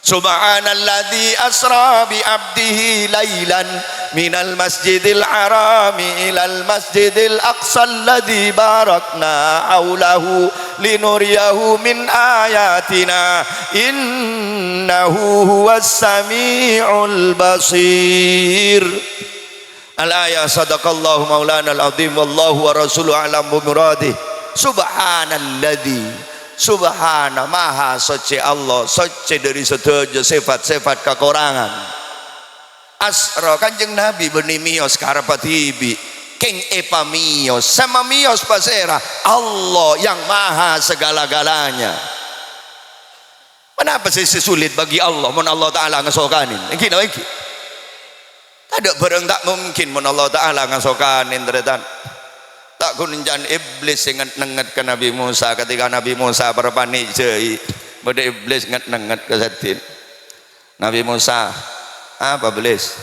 Subhanalladzi asra bi abdihi lailan minal masjidil harami ilal masjidil aqsa alladzi barakna haulahu linuriyahu min ayatina, innahu huwas sami'ul basir. Al-ayah, sadaqallahu maulana al-azim, wallahu wa rasuluhu a'lam bi muradih. Subhanalladzi, subhana, maha soccè Allah, soccè dâri sadhâjâ sèfat-sèfat kakorangan. Asra, Kanjeng Nabi bânnè mèyos ka arapa dhibi', kèng èpamèyos. Sè mamèyos pasèra? Allah yang maha segala-galanya. Manabi sè, sè sulit bagi Allah, mon Allah Ta'ala ngasokanè? Ènggi napa ènggi? Tadâ' bhârâng ta' mungkin mon Allah Ta'ala ngasokanè, tarètan. Ta' ghun èncan Iblis sè nget-nengnget ka Nabi Musa, ketika Nabi Musa parpanè jhâi, bâdâ Iblis nget-nengnget ka sèdin. Nabi Musa, Apa, Iblis?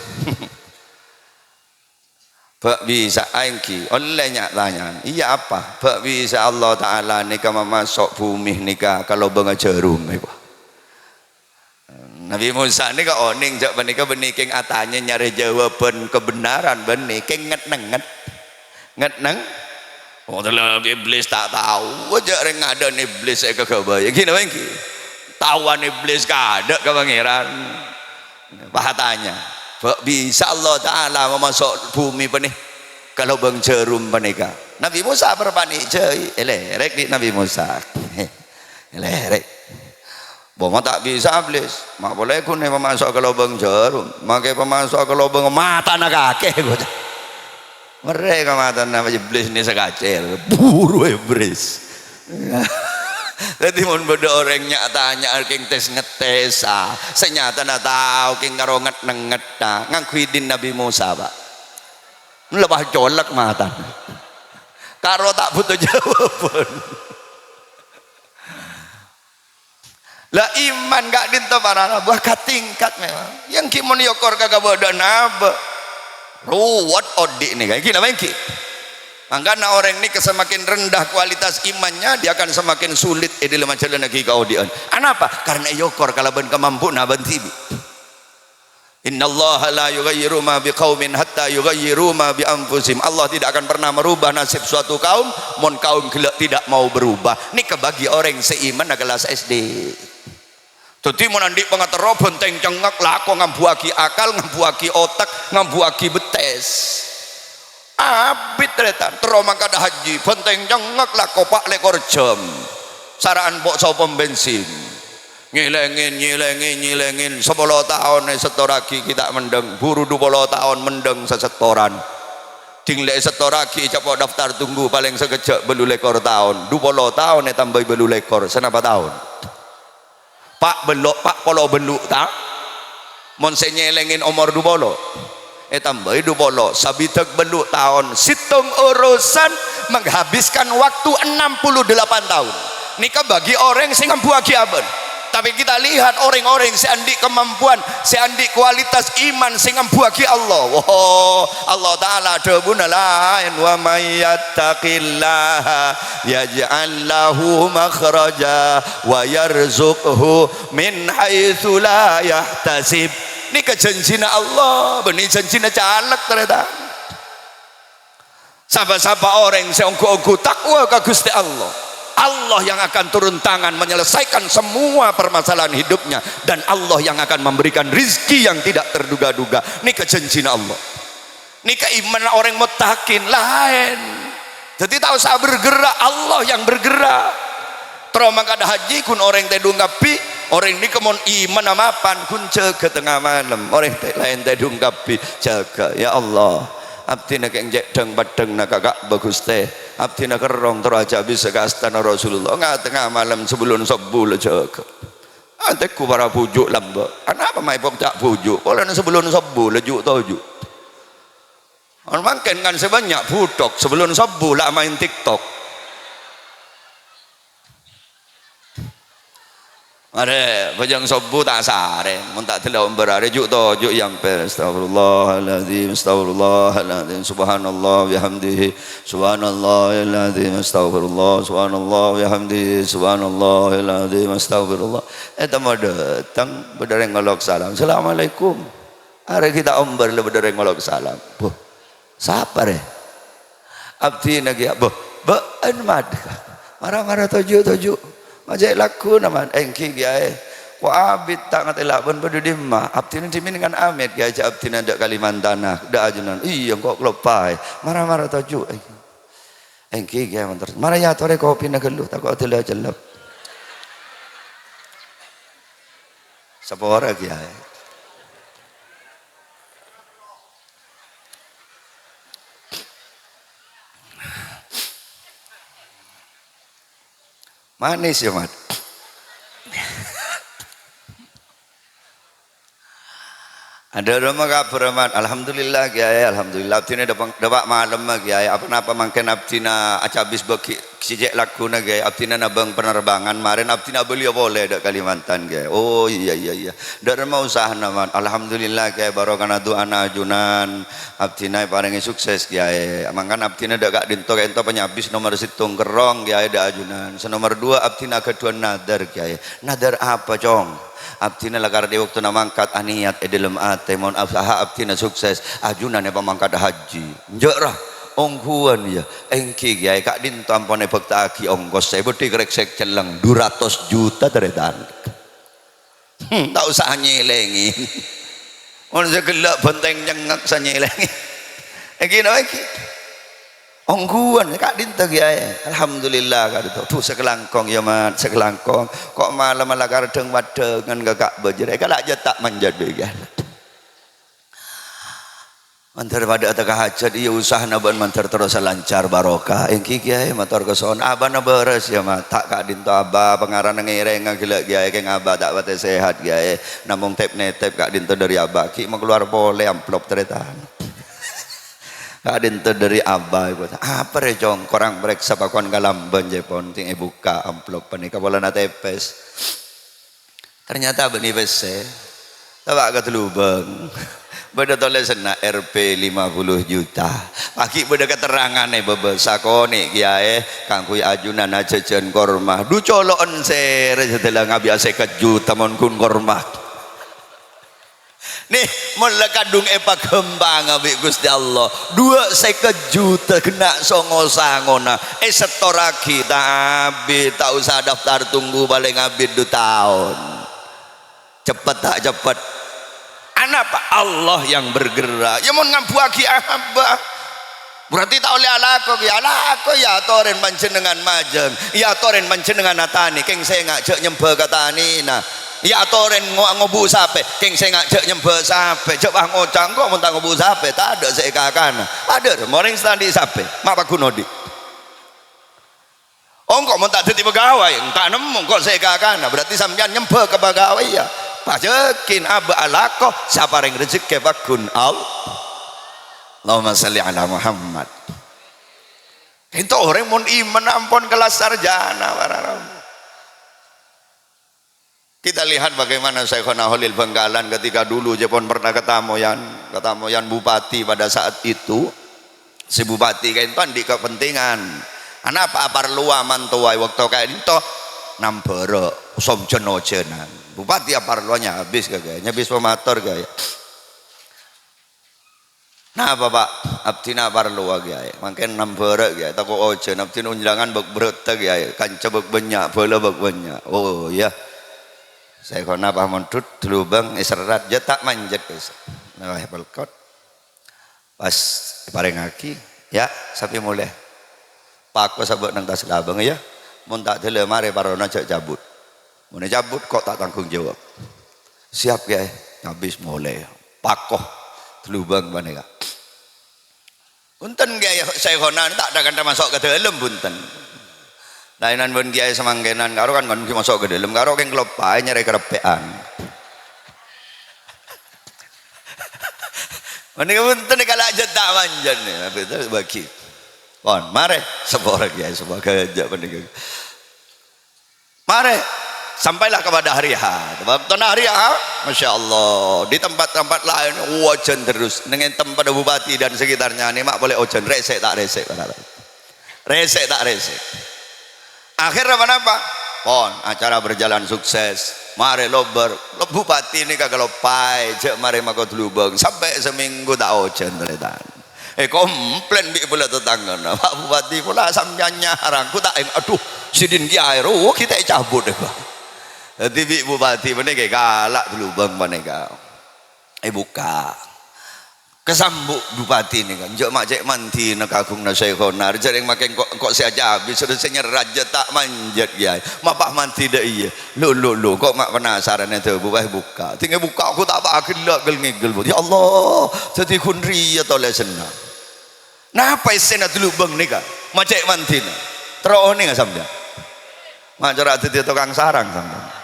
Bâ' bisa, aènggi, ollè nya'-tanya'an. Iyâ apa? Bâ' bisa Allah Ta'ala nèka mamaso' bhumè nèka kalobângnga jhârum, èpa. Nabi Musa nèka onèng jâ' panèka bânnè kèng atanya nyarè jâwâbhân kebenaran bânnè, kèng nget-nengnget. Nget-neng-, oh, Iblis ta' tao, jâ' rèng ngadâ'ân Iblis sè èkaghâbây. Ènggi napa ènggi? Taowan Iblis kaadâ' ka Pangèran. Pas atanya, "Bâ' bisa Allah Ta'ala mamaso' bhumè panè kalobâng jhârum panèka?" Nabi Musa parpa'na jâi, èlèrèk bi' Nabi Musa. Èlèrèk. "Bâ' ma' ta' bisa, Iblis. Ma' polè ghun è pamaso' kalobâng jhârum. Makè pamaso' kalobâng matana kakè," koca'. Merrè' ka matana Iblis nè sakacèr. Buru Iblis. Dhâddhi mon bâdâ orèng nya'-tanya kèng tes-ngettessa, sè nyatana tao kèng karo nget-nengnget, ta', ngangghuy din Nabi Musa, Pak. Lepas colek matana. Karo ta' bhuto jâwâbhân. Lah, iman ka'dinto para rabu, wah, ka tingkat memang. Yang ghi' mon èokor ka kabâdâ'ân abâ'. Ruwet odi' nèka, ènggi napa ènggi? Mangkana orèng nèka semakin rendah kualitas imannya, dia akan semakin sulit è dâlem ajhâlânnaghi kaodi'ân. Anapa? Karena èokor kalabân kamampuanna bân dhibi'. "Innallaha la yughayyiru ma biqaumin hatta yughayyiru ma bi anfusihim." Allah tidak akan pernah merubah nasib suatu kaum, mon kaum ghellâ' tidak mau berubah. Nèka bagi orèng sè imanna kellas S D. Dhâddhi mon andi' pangaterro bhântèng cengngak, lako ngambuwâghi akal, ngambuwâghi otak, ngambuwâghi bettès. Abit, tarètan, terro mangkada haji, bhântèng cengngak, lako pa' lèkor jam. Sara'an po' so pom bensin. Nyèlèngè, nyèlèngè, nyèlèngè, sapolo taon èsettorraghi ghi' ta' mendhâng, buru dupolo taon mendhâng sasettoran. Ding lè èsettorraghi ècapo' daftar tunggu palèng sakejjhâ' bâllu lèkor taon, dupolo taon ètambâi bâllu lèkor, sanapa taon? Pa' bâllu', pa' polo bâllu' ta-, Mon sè nyèlèngè omor dupolo, ètambâi dupolo, sabidhâk bâllu' taon, sèttong urusan menghabiskan waktu enam puluh delapan tahun. Nèka bagi orèng sè ngambuwâghi abâ'. Tapi kita lihat orèng-orèng sè andi' kamampuan, sè andi' kualitas iman sè ngambuwâghi Allah. Wah, Allah Ta'ala dhâbuna laèn, "Wa may yattaqillaha yaj'al lahu makhraja wa yarzuqhu min haitsu la yahtasib." Nèka janjina Allah, bânnè janjina caleg, tarètan. Sapa-sapa orèng sè ongghu-ongghu takwa ka Ghustè Allah, Allah yang akan turun tangan menyelesaikan semua permasalahan hidupnya, dan Allah yang akan memberikan rizki yang tidak terduga-duga. Nèka janjina Allah. Nèka imanna orèng muttaqin, laèn. Dhâddhi ta' osa bergerak, Allah yang bergerak. Terro mangkada haji ghun orèng tèdung kabbhi, orèng nèka mon imanna mapan ghun jâgâ tengnga malem, orèng tè-, laèn tèdung kabbhi jâgâ. Ya Allah, abdhina kèng cè' dhâng-peddhângnga ka Ka'bah, Ghustè. Abdhina kerrong terro ajâ bisa ka astana Rasulullah. Nga-, tengnga malem sabellun sobbhu la jâgâ. Atèku para bhuju' lambâ'. Anapa ma' èpokca' bhuju'? Polana sabellun sobbhu la ju'-toju'. Mon mangkèn kan sè bânnya' bhuthok, sabellun sobbhu la maèn TikTok. Arè, bhâjâng sobbhu ta' sarè, mon ta' dâlâ ombâr arè ju'-toju' èyampèr. Astagfirullahaladzim, astagfirullahaladzim, subhanallah bihamdihi, subhanallahiladzim, astagfirullah, subhanallah bihamdihi, subhanallahiladzim, astagfirullah. Eh, tama dâteng, bâdâ rèng ngolok salam. Assalamualaikum. Arè ghi' ta' ombâr la bâdâ rèng ngolok salam. Boh, sapa rè? Abdhina kèya, boh, bâ'na mad-, mara-mara toju'-toju'. Ma' cè' lagghuna, man. Èngghi, Kèyaè. Ko' abit ta' ngatèla' bân padâ dimma. Abdhina dhimèn kan amèt, Kèyaè, jâ' abdhina dâ' Kalimantan, dâ' ajunan. Iyâ, engko' kaloppaè. Mara-mara toju'. Èngghi, Kèyaè, montor. Mara èyatorè kopina ghâllu, tako' dâlâ cellep. Sapora, Kèyaè. Manis ya, Mat. Ada rumah kabur, Mat. Alhamdulillah, Kiai. Alhamdulillah. Abdhina dâpa', dâpa' malem, Kiai. Apa napa mangkèn abdhina acabis bâgi Sè cè' lagghuna, Kèyaè, abdhina nabâng penerbangan, marèn abdhina abâliyâ polè dâ' Kalimantan, Kèyaè. Oh, iyâ, iyâ, iyâ. Dâ' remma usahana, Man. Alhamdulillah, Kèyaè, barokana du'ana ajunan. Abdhina èparèngè sukses, Kèyaè. Mangkana abdhina dâ' ka'dinto, ka'dinto panyabis nomer sèttong kerrong, Kèyaè, dâ' ajunan. Sè nomer duwâ', abdhina aghâdhuwân nadhâr, Kèyaè. Nadhâr apa, Cong? Abdhina lakar è bâktona mangkat anèyat è dhâlem atè, mon usaha abdhina sukses, ajunan èpamangkat haji. Enjâ', ra, ongghuwân, yâ. Èngghi, Kèyaè, ka'dinto ampon èbhâkta'aghi ongkos, sè bâdhi krèksèk celleng du ratos juta, tarètan. Hmm, ta' osa nyèlèngè. Mon sè ghellâ' bhântèng nyengngak sanyèlèngè. Èngghi napa èngghi? Ongghuwân, ka'dinto, Kèyaè. Alhamdulillah, ka'dinto. Duh, sakalangkong, yâ, Mat, sakalangkong. Kok malemma lakar dhâng-paddhângan ka Ka'bah, jârèya kala' jhât ta' manjhât, Kèyaè. Mandhâr padâ ateka hajhât, iyâ, usahana bân mandhâr terrosa lancar, barokah. Èngghi, Kèyaè, mator kasohon. Abâna bârâs, yâ, Mat. Ta' ka'dinto abâ, pangarana ngèrèngnga ghellâ', Kèyaè, kèng abâ ta' patè sehat, Kèyaè. Namong tep-nètep ka'dinto dâri abâ, ghi' makalowar polè amplop, tarètan. Ka'dinto dâri abâ, ibu. Apa rè, Cong? Korang parèksa pakon kalambân, jâ' pon. Sèng èbukka' amplop panèka polana tèpès. Ternyata bânnè pèssè. Taba' ka Telubâng. Bâdâ tolèsanna R P lima puluh juta. Paghi' bâdâ katerrangan è bâbâ sakonè', Kèyaè, kaangghuy ajunan ajhâjhân korma. Du colo'en sèrè sadhâlâ ngabi'â sèket juta mon ghun korma. Nè, mon la kadhung èpaghâmpanga bi' Ghustè Allah, duwâ' sèket juta ghenna' songo-sangona èsettorraghi, ta' abit, ta' osa daftar tunggu, palèng abit du taon. Ceppet ta' ceppet? Anapa? Allah yang bergerak. Yâ, mon ngambuwâghi abâ. Berarti ta' ollè alako, yâ alako, yâ atorè panjhennengngan majâng, yâ atorè panjhennengngan atanè, kèng sènga' jhâ' nyembhâ ka tanèna, yâ atorè ngo-, ngobu' sapè, kèng sènga' jhâ' nyembhâ sapè, jhâ' pas ngoca', "Engko' mon ta' ngobu' sapè, tadâ' sè èkakana." Padâ rè, morèng sè ta' andi' sapè, ma' paggun odi'. "Oh, engko' mon ta' dhâddhi pegawai, ta' nemmo engko' sè èkakana." Berarti sampèyan nyembhâ ka pegawai, yâ. Pajhâkin abâ alako, sè aparèng rejekkè paggun All-, Allahumma shalli ala Muhammad. Ènto orèng mon imanna ampon kelas sarjana, para rabu. Kita lihat bagaimana Syaikhona Kholil Bangkalan ketika dulu jâ' pon pernah ketamoyan, ketamoyan bupati pada saat itu. Sè bupati ka'dinto andi' kapentingan. Anapa aparlowa mantowa è bâkto ka'dinto? Nambârâ', somjhân-ojhânan. Bupati aparlowa nyabis ka Kèyaè, nyabis pamator, Kèyaè. "Napa, Pa'? Abdhina parlo, Kèyaè. Mangkèn nambârâ', Kèyaè. Tako' ojhân. Abdhina onjhângan bâk-, bârâtta, Kèyaè. Kanca bâk-, bânnya', bhâlâ bâk-, bânnya'." "Oh, iyâ." Syaikhona pas mondhut, Telubâng, èserrat. Jhâ' ta' manjhât, guys. Nah, èpelkot. Pas èparèngaghi, "Yâ, sapè molè. Pako sabâ' neng attas labâng, yâ. Mon ta' dhâlâ marè parlona jhâ' cabut. Mon ècabut, ko' ta' tanggung jawab." "Siap, Kèyaè." Nyabis molè. Pako. Telubâng panèka. "Bhunten, Kèyaè, Syaikhona ta' dâ-kantha maso' ka dâlem, bhunten. Laènan bân Kèyaè samangkènan, karo kan kon ghi' maso' ka dâlem, karo kèng kaloppaè nyarè kareppe'an." Panèka bhunten, kala' jhât ta' manjhât, nè, abis itu bâgi. Pon, marè, sapora, Kèyaè, sapora, jhâ' panèka. Marè, sampailah kepada hari H. Bâktona hari H, Masya Allah, di tempat-tempat lain, ojhân terus. Neng èntem padâ bupati dan sekitarnya, nè, ma' polè ojhân, rèsè' ta' rèsè', para rabu. Rèsè' ta' rèsè'. Akhèrra ponapa? Pon, acara berjalan sukses. Marè lobâr, lo-, bupati nèka kaloppaè, jhâ' marè mako Telubâng. Sampè' samènggu ta' ojhân, tarètan. Èkomplèn bi' polè tatanggana. "Pak Bupati, pola sampèyan nyarang, ko' ta' èng-, adhu, sidin Kèyaè rowa ghi' ta' ècabut, è, Pak." Dhâddhi bi' bupati panèka èkala' Telubâng panèka. Èbukka'. Kasambu' bupati nèka, "Enjâ' ma' cè' mandina ka aghungnga Syaikhona, jhâ' rèng makè engko', engko' sè acabis, terros sè nyerrat jhâ' ta' manjhât, Kèyaè. Ma' pas mandi dâ' iyâ." "Lo, lo, lo, ko' ma' penasaran, èdhâbu, wah, bukka'." Dhing èbukka', ko' ta' pas ghellâ' ghel-ngèghel. "Ya Allah, dhâddhi ghun rèya tolèsanna." Napa èssèna Telubâng nèka? Ma' cè' mandina. Terro onènga sampèyan. Ma' cora' dhâddhi tokang sarang sampèyan.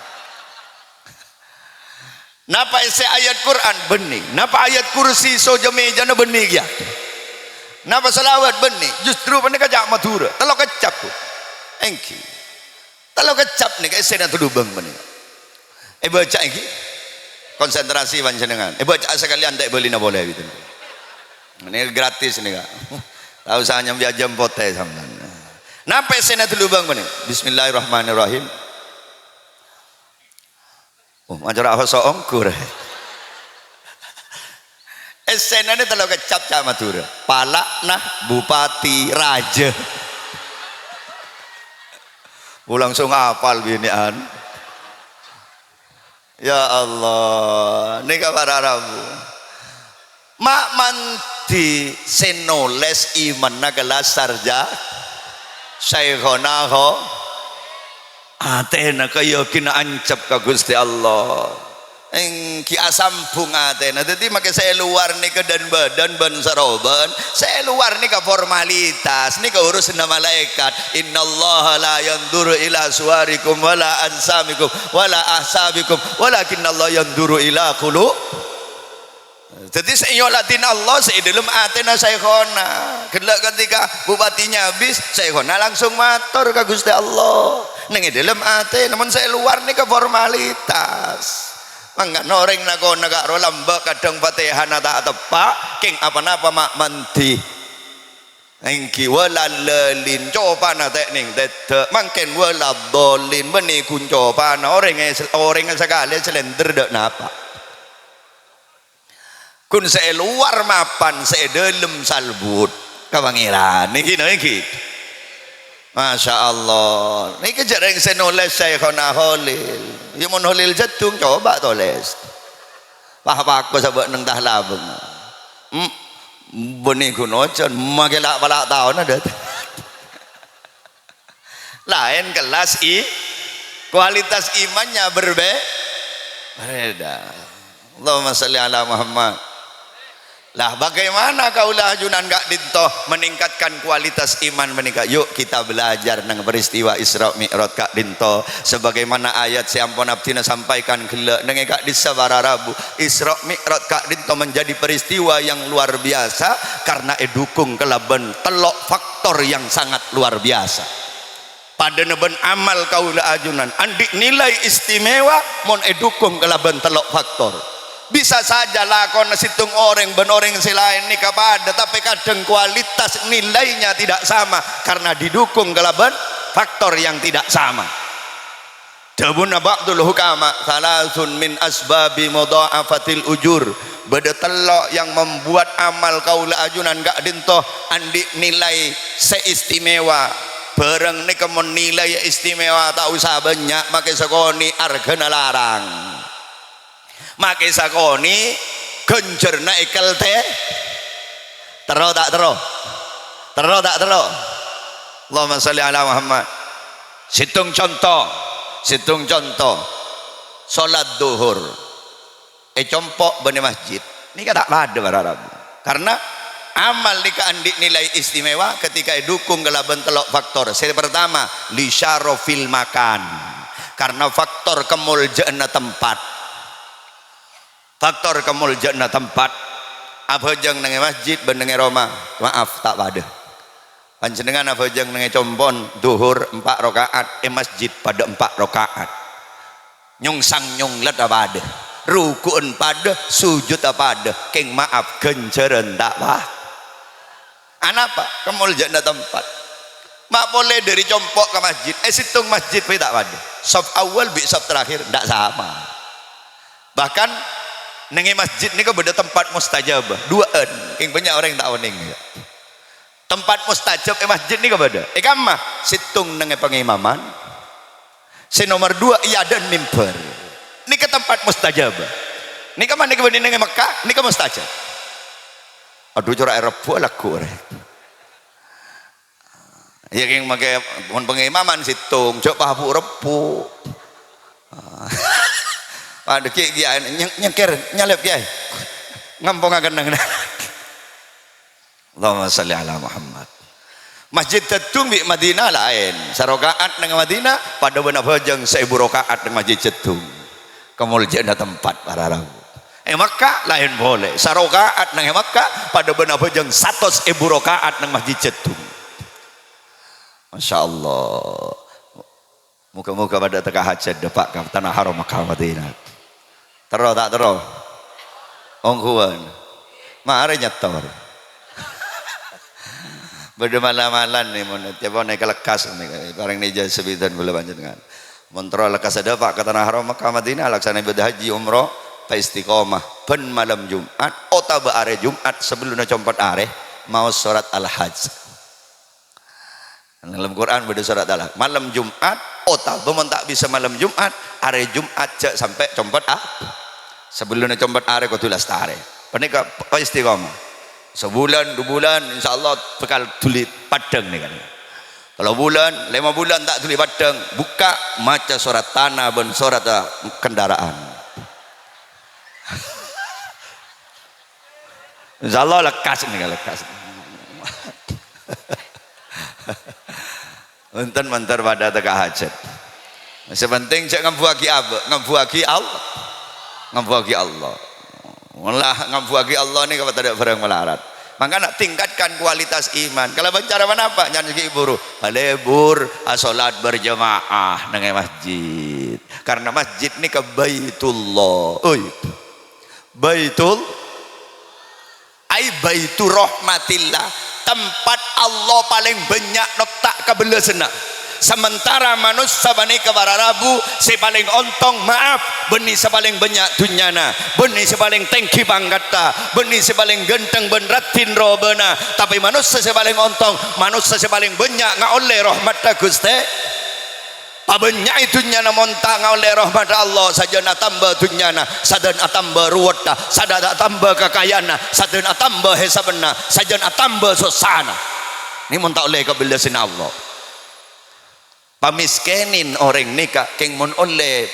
Napa èssè ayat Qur'an? Bânnè. Napa ayat kursi soja mèjana? Bânnè kèya. Napa salawat? Bânnè. Justru panèka ca' Madhurâ. Tello' keccap, Bu. Èngghi. Tello keccap nèka essèna Telubang panèka. Èbâca èngghi. Konsentrasi panjhennengan. Èbâca sakalèyan ta' èbâlina polè gitu. Ini gratis nèka. Ta' osa nyambi ajâm potè sampèyan. Napa essèna Telubang panèka? Bismillahirrahmanirrahim. Oh, maca ra hoso onggur. Essèna nè tello keccap ca' Madhurâ. Pala'na bupati rajâ. Bu langsung apal binè'an. Ya Allah, nèka para rabu. Ma' mandhi sè nolès imanna kellas sarja-, Syaikhona ho-, atèna kayakinan ancep ka Ghustè Allah. Èngghi asambhung atèna. Dhâddhi, makè sè lowar nèka dân-bâdân bân-sarobân, sè lowar nèka formalitas, nèka urusanna malaèkat. "Innallaha la yanzuru ila suwarikum wala ajsamikum wala ahsabikum, walakinnallaha yanzuru ila qulu-." Dhâddhi sè èoladhin Allah sè è dhâlem atèna Syaikhona. Ghellâ' ketika bupati nyabis, Syaikhona langsung mator ka Ghustè Allah. Nèng è dhâlem atè, namong sè è lowar nèka formalitas. Mangkana orèng nakona ka'ro lambâ' kadhâng Fatihana ta' teppa', kèng pa-napa ma' mandhi. Èngghi wala lalin, copana ta' nèng tèdhâ', mangkèn wala dhalin, bânnè ghun copana, orèng è-, orèng sakalè salènder dâ' napa. Ghun sè è lowar mapan, sè è dhâlem salbut ka Pangèran. Nèkè, nèkè. Masya Allah. Nèkè jhâ' rèng sè nolès Syaikhona Kholil. Ya mon Kholil Jhâdhung, coba tolès. Wah, pako sabâ' neng tah labâng. Hmm. Bânnè ghun ojan, makè la'-pala' taonna dâ'. Laèn kellas i-, kualitas imannya berbe-, berbeda. Allahumma shalli ala Muhammad. Lah, bagaimana kaulâ ajunan ka'dinto meningkatkan kualitas iman menika? Yuk, kita belajar neng peristiwa Isra Mi'raj ka'dinto. Sebagaimana ayat sè ampon abdhina sampaikan ghellâ' neng è ka'dissa para rabu, Isra Mi'raj ka'dinto menjadi peristiwa yang luar biasa karena èdukung kalabân tello' faktor yang sangat luar biasa. Padâna bân amal kaulâ ajunan, andi' nilai istimewa mon èdukung kalabân tello' faktor. Bisa saja lakona sèttong orèng bân orèng sè laèn nèka padâ, tapè kadhâng kualitas nilainya tidak sama karena didukung kalabân faktor yang tidak sama. Dhâbuna ba'dul hukama, "Tsalatsun min asbabi mudha'afatil ujur." Bâdâ tello' yang membuat amal kaulâ ajunan ka'dinto andi' nilai sè istimewa. Bhârâng nèka mon nilai istimewa ta' osa bânnya', makè sakonè' arghâna larang. Makè sakonè' ghânjhârânna èkèl tè-, terro ta' terro? Terro ta' terro? Allahumma shalli ala Muhammad. Sèttong conto, sèttong conto. Salat dhuhur è compo' bân è masjid. Nèka ta' padâ para rabu. Karena amal nèka andi' nilai istimewa ketika èdukung kalabân tello' faktor. Sè pertama, li syarafil makan. Karena faktor kamoljâ'ânna tempat. Faktor kamoljâ'ânna tempat. Abhâjâng neng è masjid bân neng è roma, maaf, ta' padâ. Panjhennengngan abhâjâng neng è compo'na dhuhur empa' raka'at, è masjid padâ empa' raka'at. Nyongsang nyonglet padâ, ruku'en padâ, sujud padâ, kèng maaf, ghânjhârân ta' pa-, anapa? Kamoljâ'ânna tempat. Ma' polè dâri compo' ka masjid, è sèttong masjid bhâi ta' padâ. Saf awal bi' saf terakhir, ta' sama. Bahkan, neng è masjid nèka bâdâ tempat mustajabah, duwâ'ân, kèng bânnya' orèng ta' onèng. Tempat mustajab è masjid nèka bâdâ. È kamma? Sèttong neng è pangimaman. Sè nomer duwâ' è adâ'na mimbar. Nèka tempat mustajab. Nèka ma' nèka bânnè neng è Mekkah, nèka mustajab. Adhu, cora' è Rebbhu alako rè. Iyâ, kèng makè mon pangimaman sèttong, jhâ' pabu' Rebbhu. Padâ ghi', ghi', nyèng-, nyèngkèr, nyalèp, Kèyaè. Ngampongaken nang. Allahumma shalli ala Muhammad. Masjid Jhâdhung bi' Madinah laèn. Saraka'at neng Madinah padâ bân abhâjâng saèbu raka'at neng Masjid Jhâdhung. Kamoljâ'ânna tempat para rabu. È Mekkah laèn polè. Saraka'at neng è Mekkah padâ bân abhâjâng satos èbu raka'at neng Masjid Jhâdhung. Masya Allah. Moga-moga padâ teka hajat dâpa' ka Tanah Haram Makkah Madinah. Terro ta' terro? Ongghuwân. Marè nyetor. Bâdâ mala-malan nè, mon tèpon è kalekkas nè, parèng nèjâ sabidhân bulâ panjhennengngan. Mon terro lekkas dâpa' ka Tanah Haram Makkah Madinah, laksana ibadah haji umroh, paistiqomah bân malem Jum'at otabâ arè Jum'at sabellunna compet arè, maos sorat Al-Hajj. Neng dâlem Quran bâdâ sorat Al-Hajj. Malem Jum'at, otabâ mon ta' bisa malem Jum'at, arè Jum'at jhâ' sampè' compet a-, sabellunna compet arè kodhu lastarè. Panèka paistiqomah. Sabulân, dubulân, insyaallah bhâkal dhuli paddhâng nèka. Tello bulân, lèma bulân ta' dhuli paddhâng, bukka' maca sorat Tana bân sorat, eh, kendaraan. Insyaallah lekkas nèka, lekkas. Bhunten, mandhâr padâ teka hajat. Sè penting jhâ' ngambuwâghi abâ', ngambuwâghi Allah. Ngambuwâghi Allah. Wallah, ngambuwâghi Allah nèka tadâ' bhârâng malarat. Mangkana tingkatkan kualitas iman. Kalabân cara manapa? Nyan ghi' buru. Alèbur, asolat berjamaah neng è masjid. Karena masjid nèka Baitullah. Oi. Baitul, ai baitu rahmatillah, tempat Allah palèng bânnya' notta' kabellasânna. Sementara manossa panèka para rabu sè palèng ontong, maaf, bânnè sè palèng bânnya' dhunnyana, bânnè sè palèng tèngghi pangkatta, bânnè sè palèng ghântheng bân raddhin robâna, tapè manossa sè palèng ontong, manossa sè palèng bânnya' ngaollè rahmatta Ghustè. Pabânnya'è dhunnyana mon ta' ngaollè rahmatta Allah, sajân atamba dhunnyana, sajân atamba ruwetta, sajân atamba kakayaanna, sajân atamba hèsabbhânna, sajân atamba sossana. Nè mon ta' ollè kabellasânna Allah. Pamèskènèn orèng nèka kèng mon ollè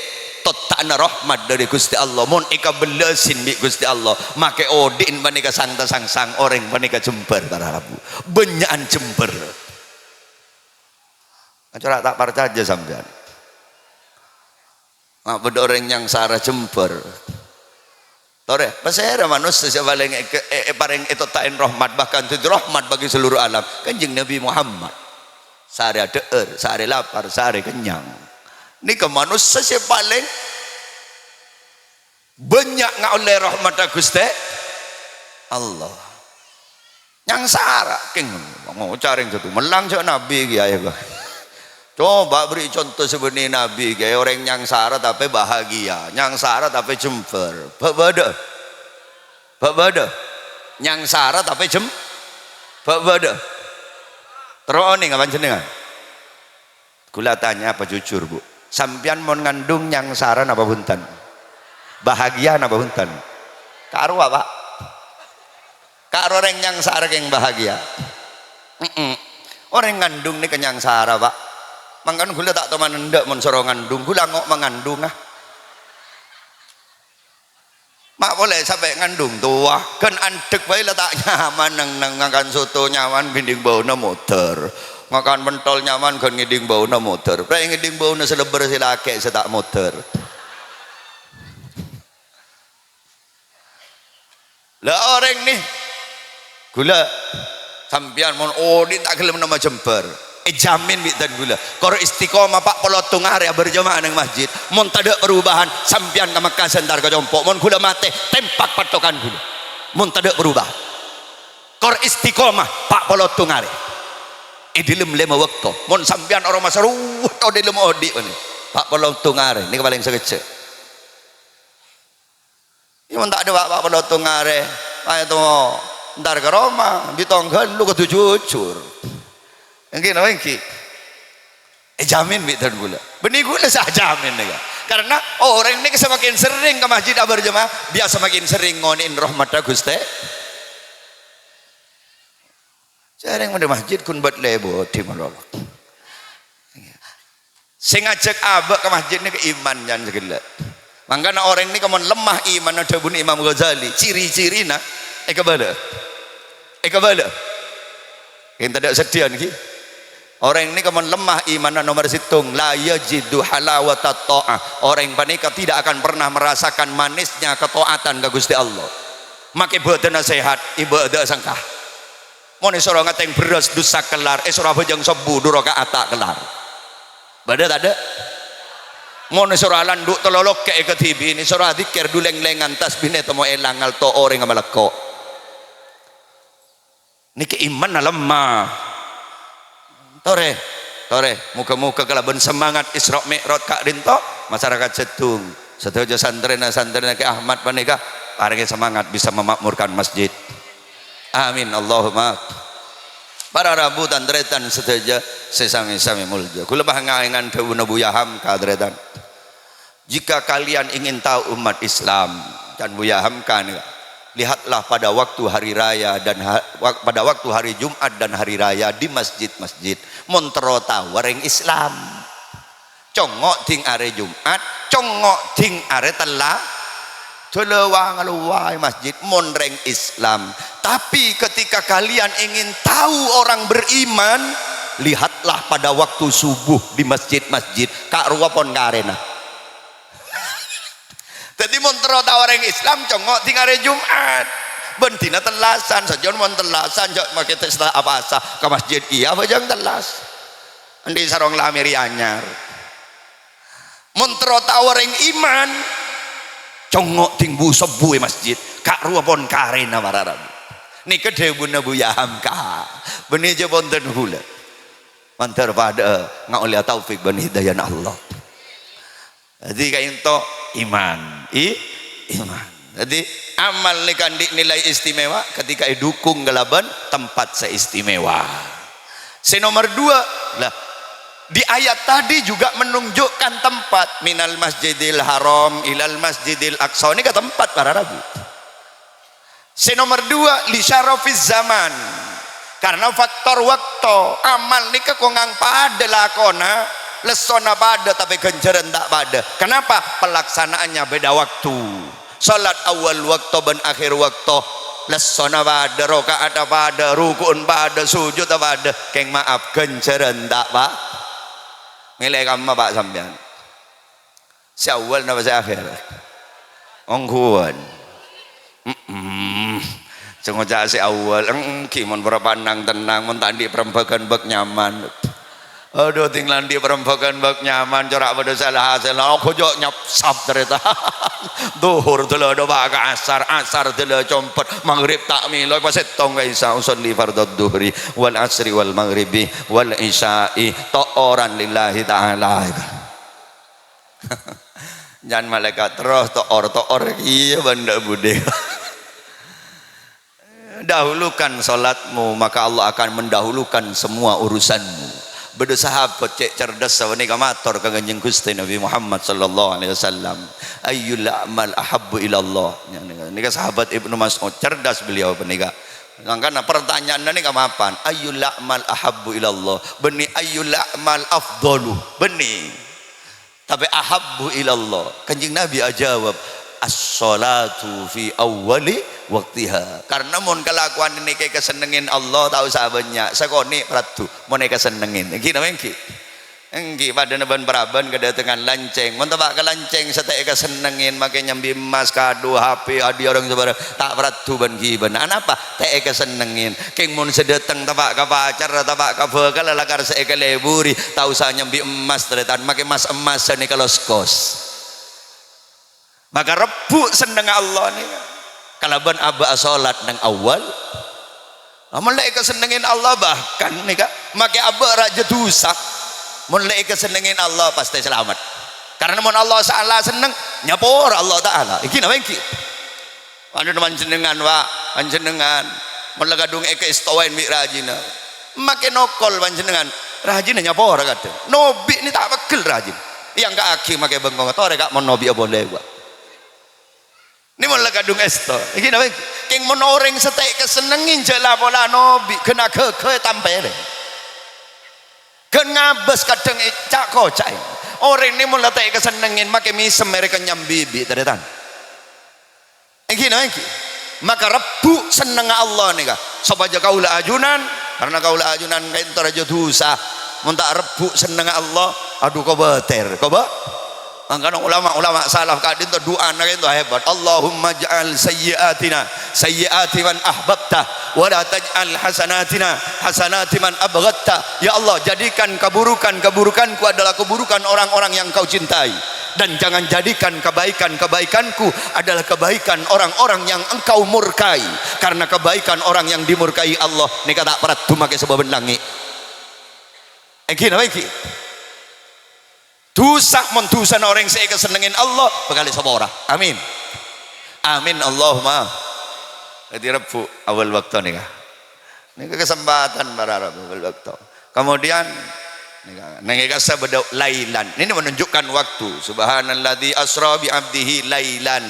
totta'na rahmat dâri Ghustè Allah, mon èkabellasè bi' Ghustè Allah, makè odi'na panèka sang-tasangsang, orèng panèka jembhâr, para rabu. Bânnya'an jembhâr. Acara ta' parcajâ sampèyan. Ma' bâdâ orèng nyangsara jembhâr. Torè, pasèra manossa sè palèng è-, è-, èparèng ètotta'è rahmat, bahkan dhâddhi rahmat bagi seluruh alam? Kanjeng Nabi Muhammad. Saarè adhâ'âr, saarè lapar, saarè kennyang. Nèka manossa sè palèng bânnya' ngaollè rahmatta Ghustè Allah. Nyangsara, kèng ngoca' rèng sèttong. Mellang jhâ' nabi kèya, ya, Bang. Coba beri contoh sè bânnè nabi kèya, orèng nyangsara tapè bahagia, nyangsara tapè jembhâr. Bâ' bâdâ? Bâ' bâdâ? Nyangsara tapè jem-, bâ' bâdâ? Terro onèng apa panjhennengngan? Kaulâ tanya apa jujur, Bu? Sampèyan mon ngandung nyangsara napa bhunten? Bahagia napa bhunten? Karowa, Pak. Karo orèng nyangsara kèng bahagia. Mm-mm. Orèng ngandung nèka nyangsara, Pak. Mangkana kaulâ ta' toman endâ' mon soro ngandung, kaulâ ngo' mangandung, ah. Ma' polè sampè' ngandung towa, ghân andhek bhâi la ta' nyaman, neng, neng ngakan soto nyaman, ngèdhing bâuna moddhâr. Ngakan pentol nyaman, ghân ngèdhing bâuna moddhâr. Prè ngèdhing bâuna sè lebbhâr sè lakè' sè ta' moddhâr. La orèng nè, kaulâ, sampèyan mon odi' ta' ghellem namma jembhâr, èjamin bi' dân kaulâ. Kor istiqomah pa' polo otto arè aberjamaah neng masjid. Mon tadâ' perubahan, sampèyan ka Mekkah sè entar ka compo'. Mon kaulâ matè, tempak pattokan kaulâ. Mon tadâ' perubahan. Kor istiqomah pa' polo otto arè. È dhâlem lèma bâkto. Mon sampèyan orèng masaruwet è dhâlem odi' panè, pa' polo otto arè. Nèka palèng sakejjhâ'. Iyâ, mon ta' dâpa' pa' polo otto arè, ayo to, entar ka roma, bi' tong ghâllu kodhu jujur. Èngghi napa èngghi? Èjamin bi' dân kaulâ. Bânnè kaulâ sè ajamin nèka. Karena orèng nèka semakin sering ka masjid aberjamaah, dia semakin sering ngonè'è rahmatta Ghustè. Sèrèng mondhâ masjid ghun bât-lèbât è malolo. Sè ngajhâk abâ' ka masjid nèka iman jân saghellâ'. Mangkana orèng nèka mon lemah imanna, dhâbuna Imam Ghazali, ciri-cirina èkabâlâ. Èkabâlâ. Ènta tadâ' saddhiyâ nèka. Orèng nèka mon lemah imanna nomer sèttong, la yajidu halawatat tha'ah. Orèng panèka tidak akan pernah merasakan manisnya ketaatan ka Ghustè Allah. Makè bhâdhânna sehat, ibâdâ sengka. Mon èsoro ngatèng bherrâs, du sakellar, èsoro abhâjâng sobbhu, du raka'at ta' kellar. Bâdâ tadâ'? Mon èsoro alandu' tello lokkè' èkadhibi'in, èsoro adzikir du lèng-lèngan, tasbihna ètemmo èlang, alto orèngnga malèkko'. Nèkè imanna lemma. Torè, torè, moghâ-moghâ kalabân semangat Isra Mi'raj ka'dinto, masyarakat Seddhung, sadhâjâ santrèna-santrèna Kè Ahmad panèka, parèngè semangat bisa memakmurkan masjid. Amin, Allahumma. Para rabu tan-tarètan sadhâjâ sè sami-sami molja. Kaulâ pangaèngan dhâbuna Buya Hamka, tarètan. Jika kalian ingin tahu umat Islam, can Buya Hamka nèka, lihatlah pada waktu hari raya dan ha-, wa-, pada waktu hari Jumat dan hari raya di masjid-masjid. Mon terro tao orèng Islam. Congngo' dhing arè Jumat, congngo' dhing arè tella-, dâlâwang lowa è masjid mon rèng Islam. Tapi ketika kalian ingin tahu orang beriman, lihatlah pada waktu subuh di masjid-masjid. Ka' rowa pon karèna. Dhâddhi, mon terro tao orèng Islam, congngo' dhing arè Jumat. Bân dhina tellasan, sajân mon tellasan, jhâ' makè testa apasa. Ka masjid kèya abhâjâng tellas. Andi' sarong lamèrè anyar. Mon terro tao orèng iman, congngo' dhing bu-, sobbhu è masjid. Ka' rowa pon karèna para rabu. Nèka dhâbuna Buya Hamka. Bânnè jhâ' bhunten kaulâ. Mandhâr padâ'â ngaollèya taufik bân hidayana Allah. Dhâddhi, ka'dinto iman. I-, iman. Dhâddhi, amal nèka andi' nilai istimewa ketika èdukung kalabân tempat sè istimewa. Sè nomer dua, lah, di ayat tadi juga menunjukkan tempat, "Minal Masjidil Haram ilal Masjidil Aqsa." Nèka tempat, para rabu. Sè nomer dua, li syarafiz zaman. Karena faktor waktu, amal nèka kongang padâ lakona, lessona padâ, tapè ghânjhârân ta' padâ. Kenapa? Pelaksanaannya beda waktu. Salat awal waktu bân akhir waktu, lessona padâ, raka'atta padâ, ruku'na padâ, sujudda padâ. Kèng maaf, ghânjhârân ta' pa-, mèlè kamma, Pa', sampèyan? Sè awwal napa sè akhir? Ongghuwân. Mm-mm. Sè ngoca' sè awwal, engghi mon para panang tennang, mon ta' andi' parembhâghân bâk nyaman. Adhu, ting la andi' parembhâghân bâk nyaman, cora' padâ sala hasèl, ongghu jhâ' nyapsap tarètan. Dhuhur dâlâ dâpa' ka asar, asar dâlâ compet, maghrib ta' mèlo, pas sèttong ka isya, usolli fardhad dhuhri, wal asri, wal maghribi, wal isya'i, to'oran lillahi ta'ala. Can malaèkat terros, "To'or, to'or kèya bân dâ' budhi." Dahulukan salatmu, maka Allah akan mendahulukan semua urusanmu. Bâdâ sahabat cè' cerdas sapanèka mator ka Kanjeng Ghustè Nabi Muhammad sallallahu alaihi wasallam, "Ayyul a'mal ahabbu ilallah?" Nèka sahabat Ibnu Mas'ud, cerdas beliau panèka. Mangkana pertanyaanna nèka mapan, "Ayyul a'mal ahabbu ilallah?" Bânnè, "Ayyul a'mal afdalu?" Bânnè. Tapè ahabbu ilallah, Kanjeng Nabi ajâwâb, "As-sholatu fi awwali waqtiha." Karna mon kalakowan nèka èkasennengngè Allah, ta' osa bânnya', sakonè' paraddhu, mon èkasennengngè. Ènggi napa ènggi? Ènggi, padâna bân-parabân kadâtengan lancèng. Mon teppa' ka lancèng sè ta' èkasennengngè, makè nyambi emmas, kado, H P, hadiah orèng sabârâng, ta' paraddhu bân ghibâna. Anapa? Ta' èkasennengngè. Kèng mon sè dâteng teppa' ka pacarra, teppa' ka bhâkalla lakar sè èkaleburi, ta' osa nyambi emmas, tarètan, makè mas-emmasan èkaloskos. Maka rebbhu' sennengnga Allah nèka kalabân abâ'â solat neng awwal. Mon la èkasennengngè Allah, bahkan nèka makè abâ' rajâ dhusa. Mon la èkasennengngè Allah, pastè salamet. Karna mon Allah Ta'ala senneng, nyapora Allah Ta'ala. Ènggi napa ènggi? Anu, panjhennengngan, Pak, panjhennengngan mon la kadhung èkaèstowè bi' rajina, makè nokol panjhennengngan, rajina nyapora kadhâng. Nobi' nè ta' pegghel rajina. Èangka'aghi makè bengkong, torè, Ka', mon nobi'â polè, Pak. Nè mon la kadhung èsto. Ènggi napa ènggi? Kèng mon orèng sè ta' èkasennengngè jhâ' la pola nobi', ghân aghâghâ ètampèrè. Ghân ngabâs kadhâng èca'-koca'è. Orèng nè mon la ta' èkasennengngè makè mèsem èrèkèn nyambi bi', tarètan. Ènggi napa ènggi? Maka rebbhu' sennengnga Allah nèka, sopajâ kaulâ ajunan, karna kaulâ ajunan ka'dinto rajâ dhusa. Mon ta' rebbhu' sennengnga Allah, adhu, kobâtèr, kobâ-, Mangkana ulama-ulama salaf ka'dhinto du'ana ka'dhinto hebat. "Allahumma ij'al sayyi'atina sayyi'ati man ahbabta, wa la taj'al hasanatina hasanati man abghadta." Ya Allah, jadikan keburukan-keburukanku adalah keburukan orang-orang yang Kau cintai, dan jangan jadikan kebaikan-kebaikanku adalah kebaikan orang-orang yang Engkau murkai. Karena kebaikan orang yang dimurkai Allah nèka ta' paraddhu makè sabâbân langngè'. Èngghi napa èngghi? Dhusa, mon dhusana orèng sè èkasennengngè Allah, bhâkal èsapora. Amin. Amin, Allahumma. Dhâddhi Rebbhu awal bâkto nèka. Nèka kasempadhân para Rebbhu awal bâkto. Kemudian, nèka, nèng è kassa bâdâ lailan. Ini menunjukkan waktu. "Subhanalladzi asra bi abdihi lailan."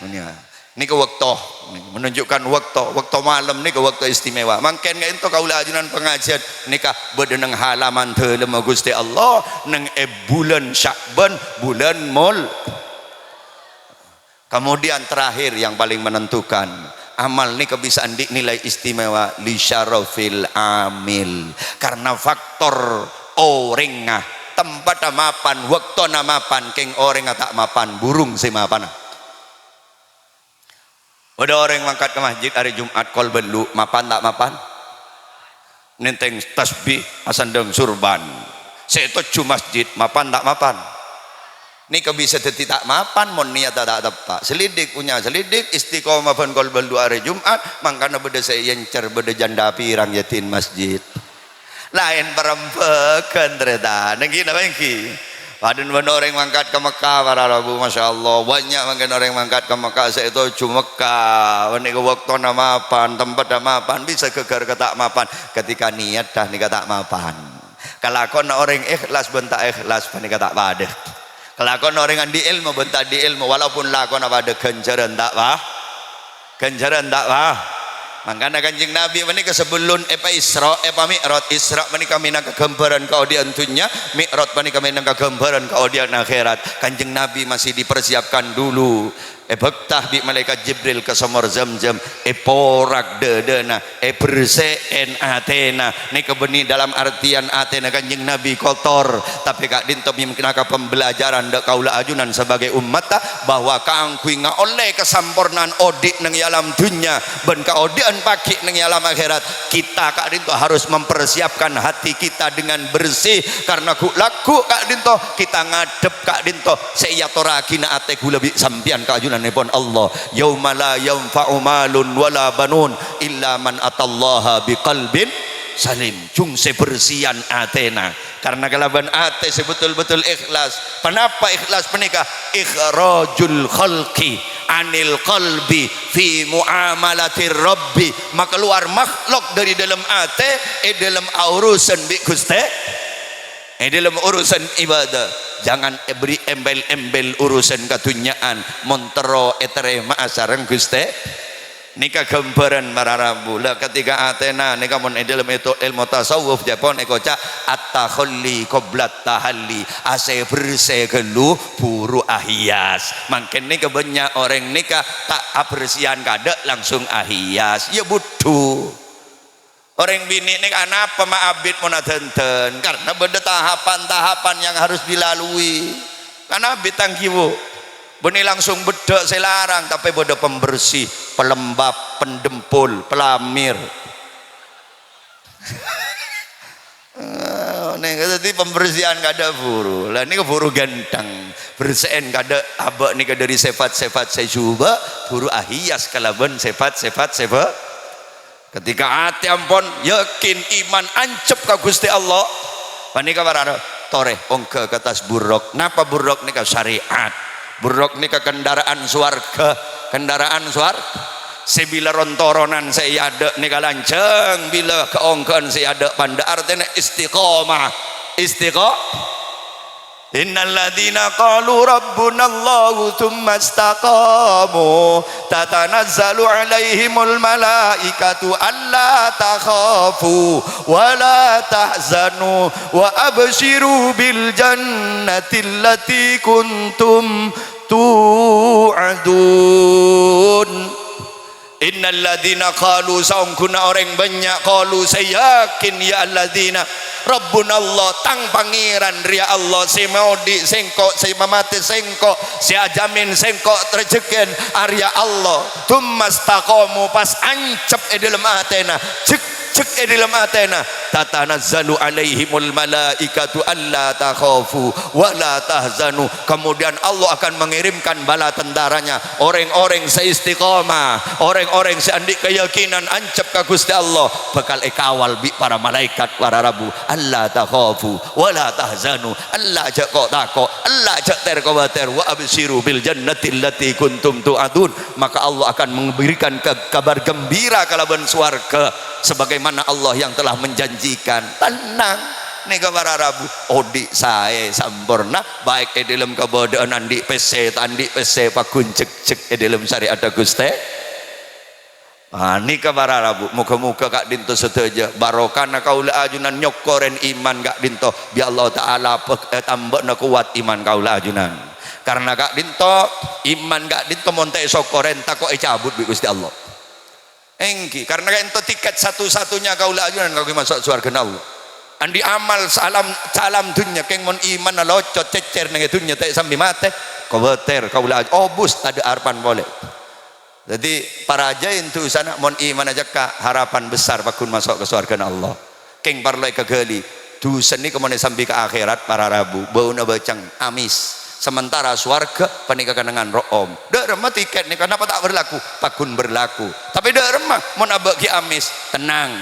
Nèka. Nèka bâkto, menunjukkan bâkto, bâkto malem nèka bâkto istimewa. Mangkèn ka'dhinto kaulâ ajunan pangajiân nèka bâdâ nèng halaman dâlemma Ghustè Allah, nèng è bulân Sya'ban, bulân Mul. Kemudian terakhir yang paling menentukan, amal nèka bisa andi' nilai istimewa li syarafil amil. Karena faktor orèngnga, tempatta mapan, bâktona mapan, kèng orèngnga ta' mapan, burung sè mapana. Bâdâ orèng mangkat ka masjid arè Jum'at kol bâllu', mapan ta' mapan? Nèntèng tasbih, asandhâng surban. Sè toju' masjid, mapan ta' mapan? Nèka bisa dhâddhi ta' mapan mon niyatta ta' teppa'. Selidik punya selidik, istiqomah bân kol bâllu' arè Jum'at, mangkana bâdâ sè èyèncèr, bâdâ jhândhâ pirang yâ dhing masjid. Laèn parembhâghân, tarètan. Èngghi napa èngghi? Padâna bân orèng mangkat ka Mekkah, para rabu, masyaallah. Bânnya' mangkèn orèng mangkat ka Mekkah, sè toju' Mekkah. Panèka bâktona mapan, tempatta mapan, bisa ghâgghâr ka ta' mapan. Ketika niyatta nèka ta' mapan. Kalakowanna orèng ikhlas bân ta' ikhlas panèka ta' padâ. Kalakowanna orèng andi' èlmo bân ta' andi' èlmo, walaupun lakona padâ, ghânjhârân ta' pa-, ghânjhârân ta' pa-, Mangkana Kanjeng Nabi panèka sabellun èpa-Isra', èpa-Mi'raj. Isra' panèka mènangka ghâmbhârân kaodi'ân dhunnya, Mi'raj panèka mènangka ghâmbhârân kaodi'ân akhèrat. Kanjeng Nabi masih dipersiapkan dulu. Èbhâkta bi' Malaèkat Jibril ka somor Zamzam, èporak dâdâna, èbersè'è atèna. Nèka bânnè dalam artian atèna Kanjeng Nabi kotor, tapè ka'dinto mènangka pembelajaran dâ' kaulâ ajunan sabâgâi ommatta, bahwa kaangghuy ngaollè kasampornaan odi' neng è alam dhunnya bân kaodi'ân pagghi' neng è alam akhèrat, kita ka'dinto harus mempersiapkan hati kita dengan bersih, karena ghu'-, lagghu' ka'dinto kita ngadhep ka'dinto sè èatorraghina atè kaulâ bi' sampèyan ka ajunannèpon Allah. "Yauma la yanfa'u malun wala banun illa man atallaha biqalbin salim." Jhung sè bersè'an atèna. Karena kalabân atè sè betul-betul ikhlas. Ponapa ikhlas panèka? Ikhrajul khalqi anil qalbi fi muamalatir rabbi. Makalowar makhluk dâri dâlem atè, è dâlem aurusan bi' Ghustè. È dâlem urusan ibadah, jangan èbri èmbel-èmbel urusan kadhunnya'an, mon terro ètarèma'a sareng Ghustè. Nèka ghâmbhârân para rabu. La, ketika atèna nèka mon è dâlem èto-, èlmo tasawuf, jhâ' pon èkoca' at-takhalli qablat tahalli, asè-bersè ghâllu buru ahias. Mangkèn nèka bânnya' orèng nèka ta' abersè'an kadâ' langsung ahias, yâ budhu. Orèng binè' nèka anapa ma' abit mon adhândhân? Karena bâdâ tahapan-tahapan yang harus dilalui. Kan abit tangghibâ. Bânnè langsung beddhâ' sè larang, tapè bâdâ pembersih, pelembab, pendempul, pelamir. Eh, nèng, dhâddhi pembersihan kadâ' buru. Lah, nèko buru ganteng. Bersè'è kadâ' abâ' nèka dâri sèfat-sèfat sè jhubâ', buru ahias kalabân sèfat-sèfat sè bâ-, Ketika atè ampon yakin, iman, ancep ka Ghustè Allah, panèka para torè ongghâ ka attas burrok. Napa burrok nèka? Syariat. Burrok nèka kendaraan sowarghâ, kendaraan sowar-, sè bilâ ron-toronan sè è adâ' nèka lanjhâng, bilâ kaongghuwân sè è adâ' pandâ', artèna istiqomah. Istiqo-, Innal ladzina qalu rabbunallahu tsumma istaqamu tatanazzalu 'alaihimul malaikatu alla takhafu wa la tahzanu wa absyiru bil jannati allati kuntum tu'adun. Innalladzina qalu, saongghuna orèng bânnya' qalu, sè yakin, ya alladzina, Rabbunallah, tang Pangèran rèya Allah, sè maodi' sèngko', sè mamatè sèngko', sè ajhâmin sèngko' rejhekkèn, arèya Allah. Tsumma istaqamu, pas ancep è dhâlem atèna, jhek-jhek è dhâlem atèna, tatanazzalu alaihimul malaikatu alla takhafu wa la tahzanu. Kemudian Allah akan mengirimkan bala tentaranya, orang-orang sè istiqomah, orang-orang sè andi' keyakinan ancep ka Gusti Allah, bakal èkawal bi' para malaikat, para rabu. Alla takhafu wa la tahzanu. Ella jhâ' ko'-tako', ella jhâ' ter-kobâter. Wa absyiru bil jannati allati kuntum tu'adun. Maka Allah akan memberikan ke-, kabar gembira kalabân sowarghâ sebagaimana Allah yang telah menjanjikan. Tenang. Nèka para rabu, odi' saè samporna, baik è dhâlem kabâdâ'ân andi' pèssè, ta' andi' pèssè, pagghun jhek-jhek è dhâlem syariatta Ghustè. Ah, nèka para rabu, moghâ-moghâ ka'dinto sadhâjâ barokana kaulâ ajunan nyokkorè iman ka'dinto, bi' Allah Ta'ala pe-, eh, tambâna kowat iman kaulâ ajunan. Karna ka'dinto, iman ka'dinto mon ta' èsokkorè, tako' ècabut bi' Ghustè Allah. Èngghi, karna ka'dinto tiket satu-satunya kaulâ ajunan kaangghuy maso' sowarghâna Allah. Andi' amal salam, salam dhunnya, kèng mon imanna locot, cècèr neng è dhunnya, ta' sambi matè, kobâter kaulâ aj-, obus, tadâ' arebbhân polè. Dhâddhi, parajâi dhusana, mon imanna cekka', harapan besar pagghun maso' ka sowarghâna Allah. Kèng parlo èkaghâli, dhusa nèka mon èsambi ka akhèrat, para rabu, bâuna bâceng, amis. Sementara sowarghâ panèka kennengngan ro'om. Dâ' remma tiket nèka napa ta' berlaku? Pagghun berlaku. Tapè dâ' remma mon abâ' ghi' amis, tenang.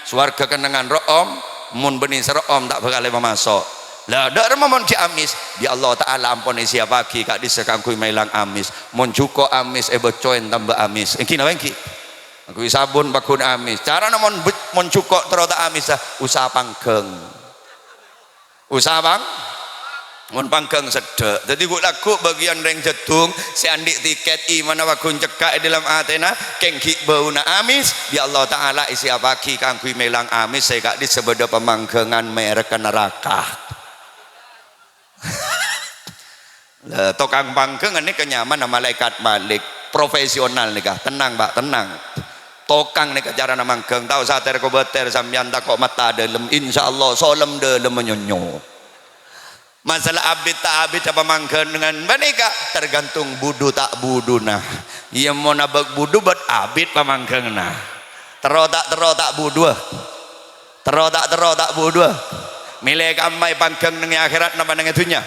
Sowarghâ kennengngan ro'om, mon bânnè sè ro'om ta' bhâkal èpamaso'. La, dâ' remma mon ghi' amis, bi' Allah Ta'ala ampon èsiyappaghi ka'dissa kaangghuy maèlang amis. Mon jhuko' amis èbâccowè tamba amis. Èngghi napa èngghi? Kaangghuy sabun pagghun amis. Carana mon be-, mon jhuko' terro ta' amis, ah, usaha pangghâng. Usaha pang-, mon pangghâng seddhâ'. Dhâddhi ghu-, lagghu' bâgiyân rèng jhâddhung sè andi' tiket imanna pagghun cekka' è dhâlem atèna, kèng ghi' bâuna amis, bi' Allah Ta'ala èsiyappaghi kaangghuy maèlang amis sè ka'dissa bâdâ pamangghângan mèrek naraka. La, tokang pangghâng nèka nyamana Malaikat Malik, profesional nèka. Tenang, Pak, tenang. Tokang nèka carana mangghâng, ta' osa ter-kobâter sampèyan tako' matta dâlem. Insyaallah, solem dâlem nyonyo. Masalah abit ta' abit apa mangghâng dengan panèka tergantung budhu ta' budhuna. Iyâ, mon abâ' budhu bât abit pamangghângnga. Terro ta' terro ta' budhuwâ. Terro ta' terro ta' budhuwâ. Mèlè kamma èpangghâng neng è akhèrat napa neng è dhunnya?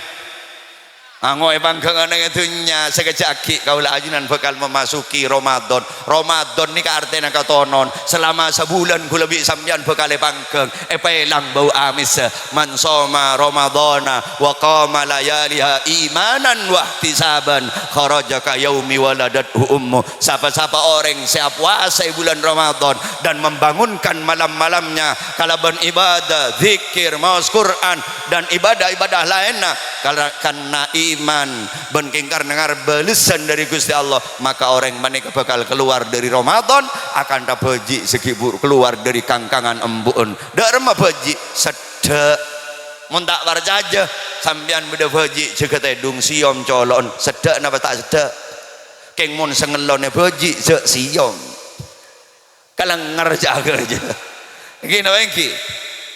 Ango' èpangghâng neng è dhunnya, sakejjhâ' aghi' kaulâ ajunan bhâkal memasuki Ramadan. Ramadan nèka artèna katonon. Selama sabulân kaulâ bi' sampèyan bhâkal èpangghâng, èpaèlang bâu amès. "Man shoma Ramadhana wa qama layaliha imanan wahtisaban, kharaja ka yaumi waladathu ummu." Sapa-sapa orèng sè apowasa è bulân Ramadan dan membangunkan malam-malamnya kalabân ibadah, zikir, maos Qur'an, dan ibadah-ibadah laènna, kala-, karna iman bân kèng karna ngarep bâlessan dhâri Ghustè Allah, maka orèng panèka bhâkal kalowar dhâri Ramadan akantha bhâji' sè ghi' bu-, kalowar dhâri kangkangan embu'en. Dâ' remma bhâji'? Seddhâ'. Mon ta' parcajâ, sampèyan bâdâ bhâji' jâgâ tèdung, sèyom colo'en. Seddhâ' napa ta' seddhâ'? Kèng mon sè ngellonè bhâji', jhâ' sèyom. Kalèngèr jâgâ jâ. Èngghi napa èngghi?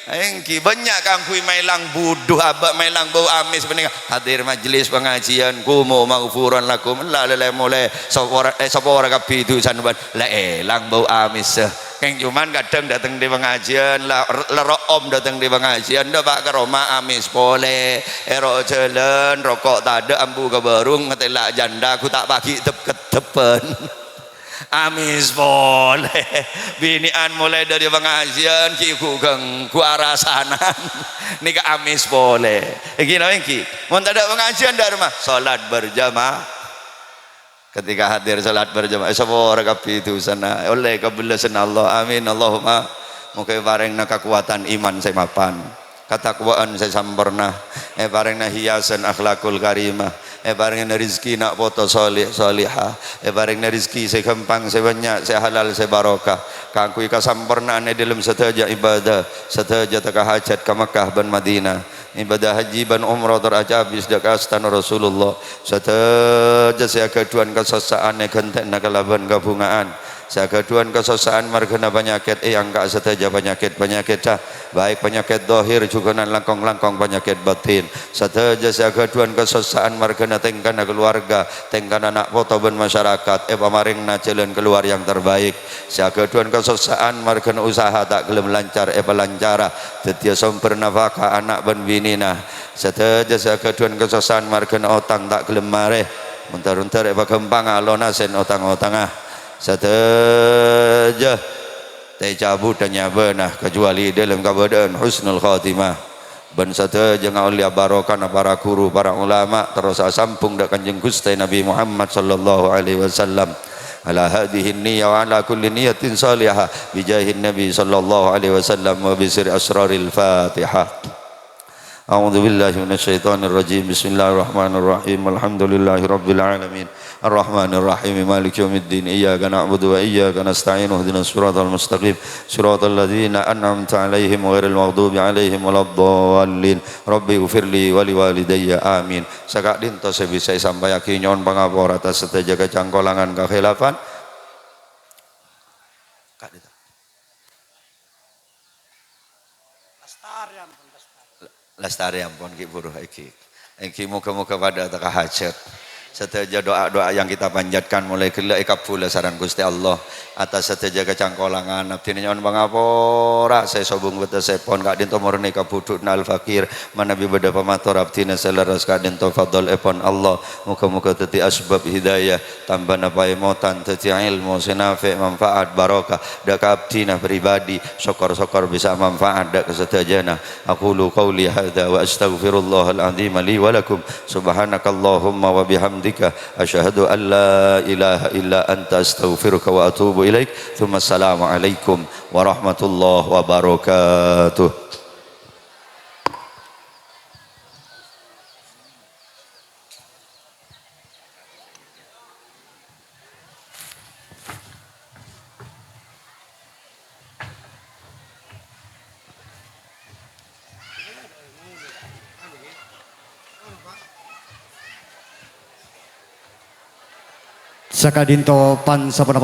Èngghi, bânnya' kaangghuy maèlang budhu, abâ' maèlang bâu amès panèka. Hadir majelis pangajiân, qumu maghfuran lakum. La, la, la, molè. Sapora, eh, sapora kabbhi dhusana bân. La èlang bâu amès. Kèng coma kadhâng dâteng è pangajiân, la, la ro'om dâteng è pangajiân, dâpa' ka roma amès polè. È ro-, jhâlân, roko' tadâ', ambu ka bârung, ngatèla' jhândhâ, ghu ta' paghi' dep-keddebbhân. Amès polè. Binè'an molaè dhâri pangajiân, ghi' ghu-, ganggu arasanan. Nèka amès polè. Èngghi napa èngghi? Mon tadâ' pangajiân dâ' remma, salat berjamaah. Ketika hadir salat berjamaah, eh, sapora kabbhi dhusana, ollè kabellâsânna Allah. Amin, Allahumma. Moghâ èparèngana kakowadhân iman sè mapan, katakwaan sè samporna, èparèngana hiasan akhlakul karimah, èparèngana rejhekkè na' poto sholèh sholèhah, èparèngana rejhekkè sè ghâmpang, sè bânnya', sè halal, sè barokah, kaangghuy kasampornaan è dhâlem sadhâjâ ibadah, sadhâjâ teka hajat ka Makkah bân Madinah. Ibadah haji bân umrah tor acabis dâ' kastana Rasulullah. Sadhâjâ sè aghâdhuwân kasossa'an èghântè'ana kalabân kabhunga'an. Sè aghâdhuwân kasossa'an marghâna panyakèt, èangka' sadhâjâ panyakèt-panyakètta, baik panyakèt dhahir jhughân langkong-langkong panyakèt batin. Sadhâjâ sè aghâdhuwân kasossa'an marghâna tèngkana kaluwarga, tèngkana na' poto bân masyarakat, èpamarèngana jhâlân kaluwar yang terbaik. Sè aghâdhuwân kasossa'an marghâna usaha ta' ghellem lancar, èpalancara. Dhâddhiyâ sombher nafakah ana' bân binèna. Sadhâjâ sè aghâdhuwân kasossa'an marghâna otang ta' ghellem marè. Montor-montor èpaghâmpanga alonasèn otang-otangnga. Sadhâjâ tècabhuddhâ nyabâna, kecuali dâlem kabâdâ'ân husnul khotimah. Bân sadhâjâ ngaollè barokahna para ghuru, para ulama, terros asambhung dâ' Kanjeng Ghustè Nabi Muhammad sallallahu alaihi wasallam. Ala hadzihin niyyah wa ala kulli niyyatin shalihah, bi jahin Nabi sallallahu alaihi wasallam wa bi sirri asraril Fatihah. A'udzu billahi minasy syaithanir rajim. Bismillahirrahmanirrahim. Alhamdulillahi rabbil alamin. Arrahmanirrahim. Maliki yaumiddin. Iyyaka na'budu wa iyyaka nasta'in. Ihdinas siratal mustaqim. Siratal ladzina an'amta 'alaihim ghairil maghdubi 'alaihim waladdallin. Rabbighfirli wa liwalidayya. Amin. Saka'dinto sè bisa èsampayaghi, nyo'on pangapora atas sadhâjâ kacangkolangan kakhilafan. Ka'dinto. Lestari ampon, lestari. Lestari ampon, ghi' buru, èngghi. Èngghi, moga-moga padâ teka hajat. Sadhâjâ doa-doa yang kita panjatkan mulai ghellâ' èkabbhulâ sareng Ghustè Allah. Atas sadhâjâ kacangkolangan, abdhina nyo'on pangapora sè sobung bâtessèpon, ka'dinto mornè kabhudhu'na al-faqir. Manabi bâdâ pamator abdhina sè lerres, ka'dinto fadlèpon Allah. Moga-moga dhâddhi asbab hidayah. Tambâna paèmotan dhâddhi èlmo sè nafè', manfaat, barokah dâ' ka abdhina pribadi, sokor-sokor bisa manfaat dâ' ka sadhâjâna. Aqulu qauli hadza wa astaghfirullahal azima li wa lakum. Subhanakallahumma wa bihamdika, asyhadu an la ilaha illa anta, astaghfiruka wa atubu ilaik. Tsumma assalamu alaikum warahmatullahi wabarakatuh. Saka'dinto pan-saponapan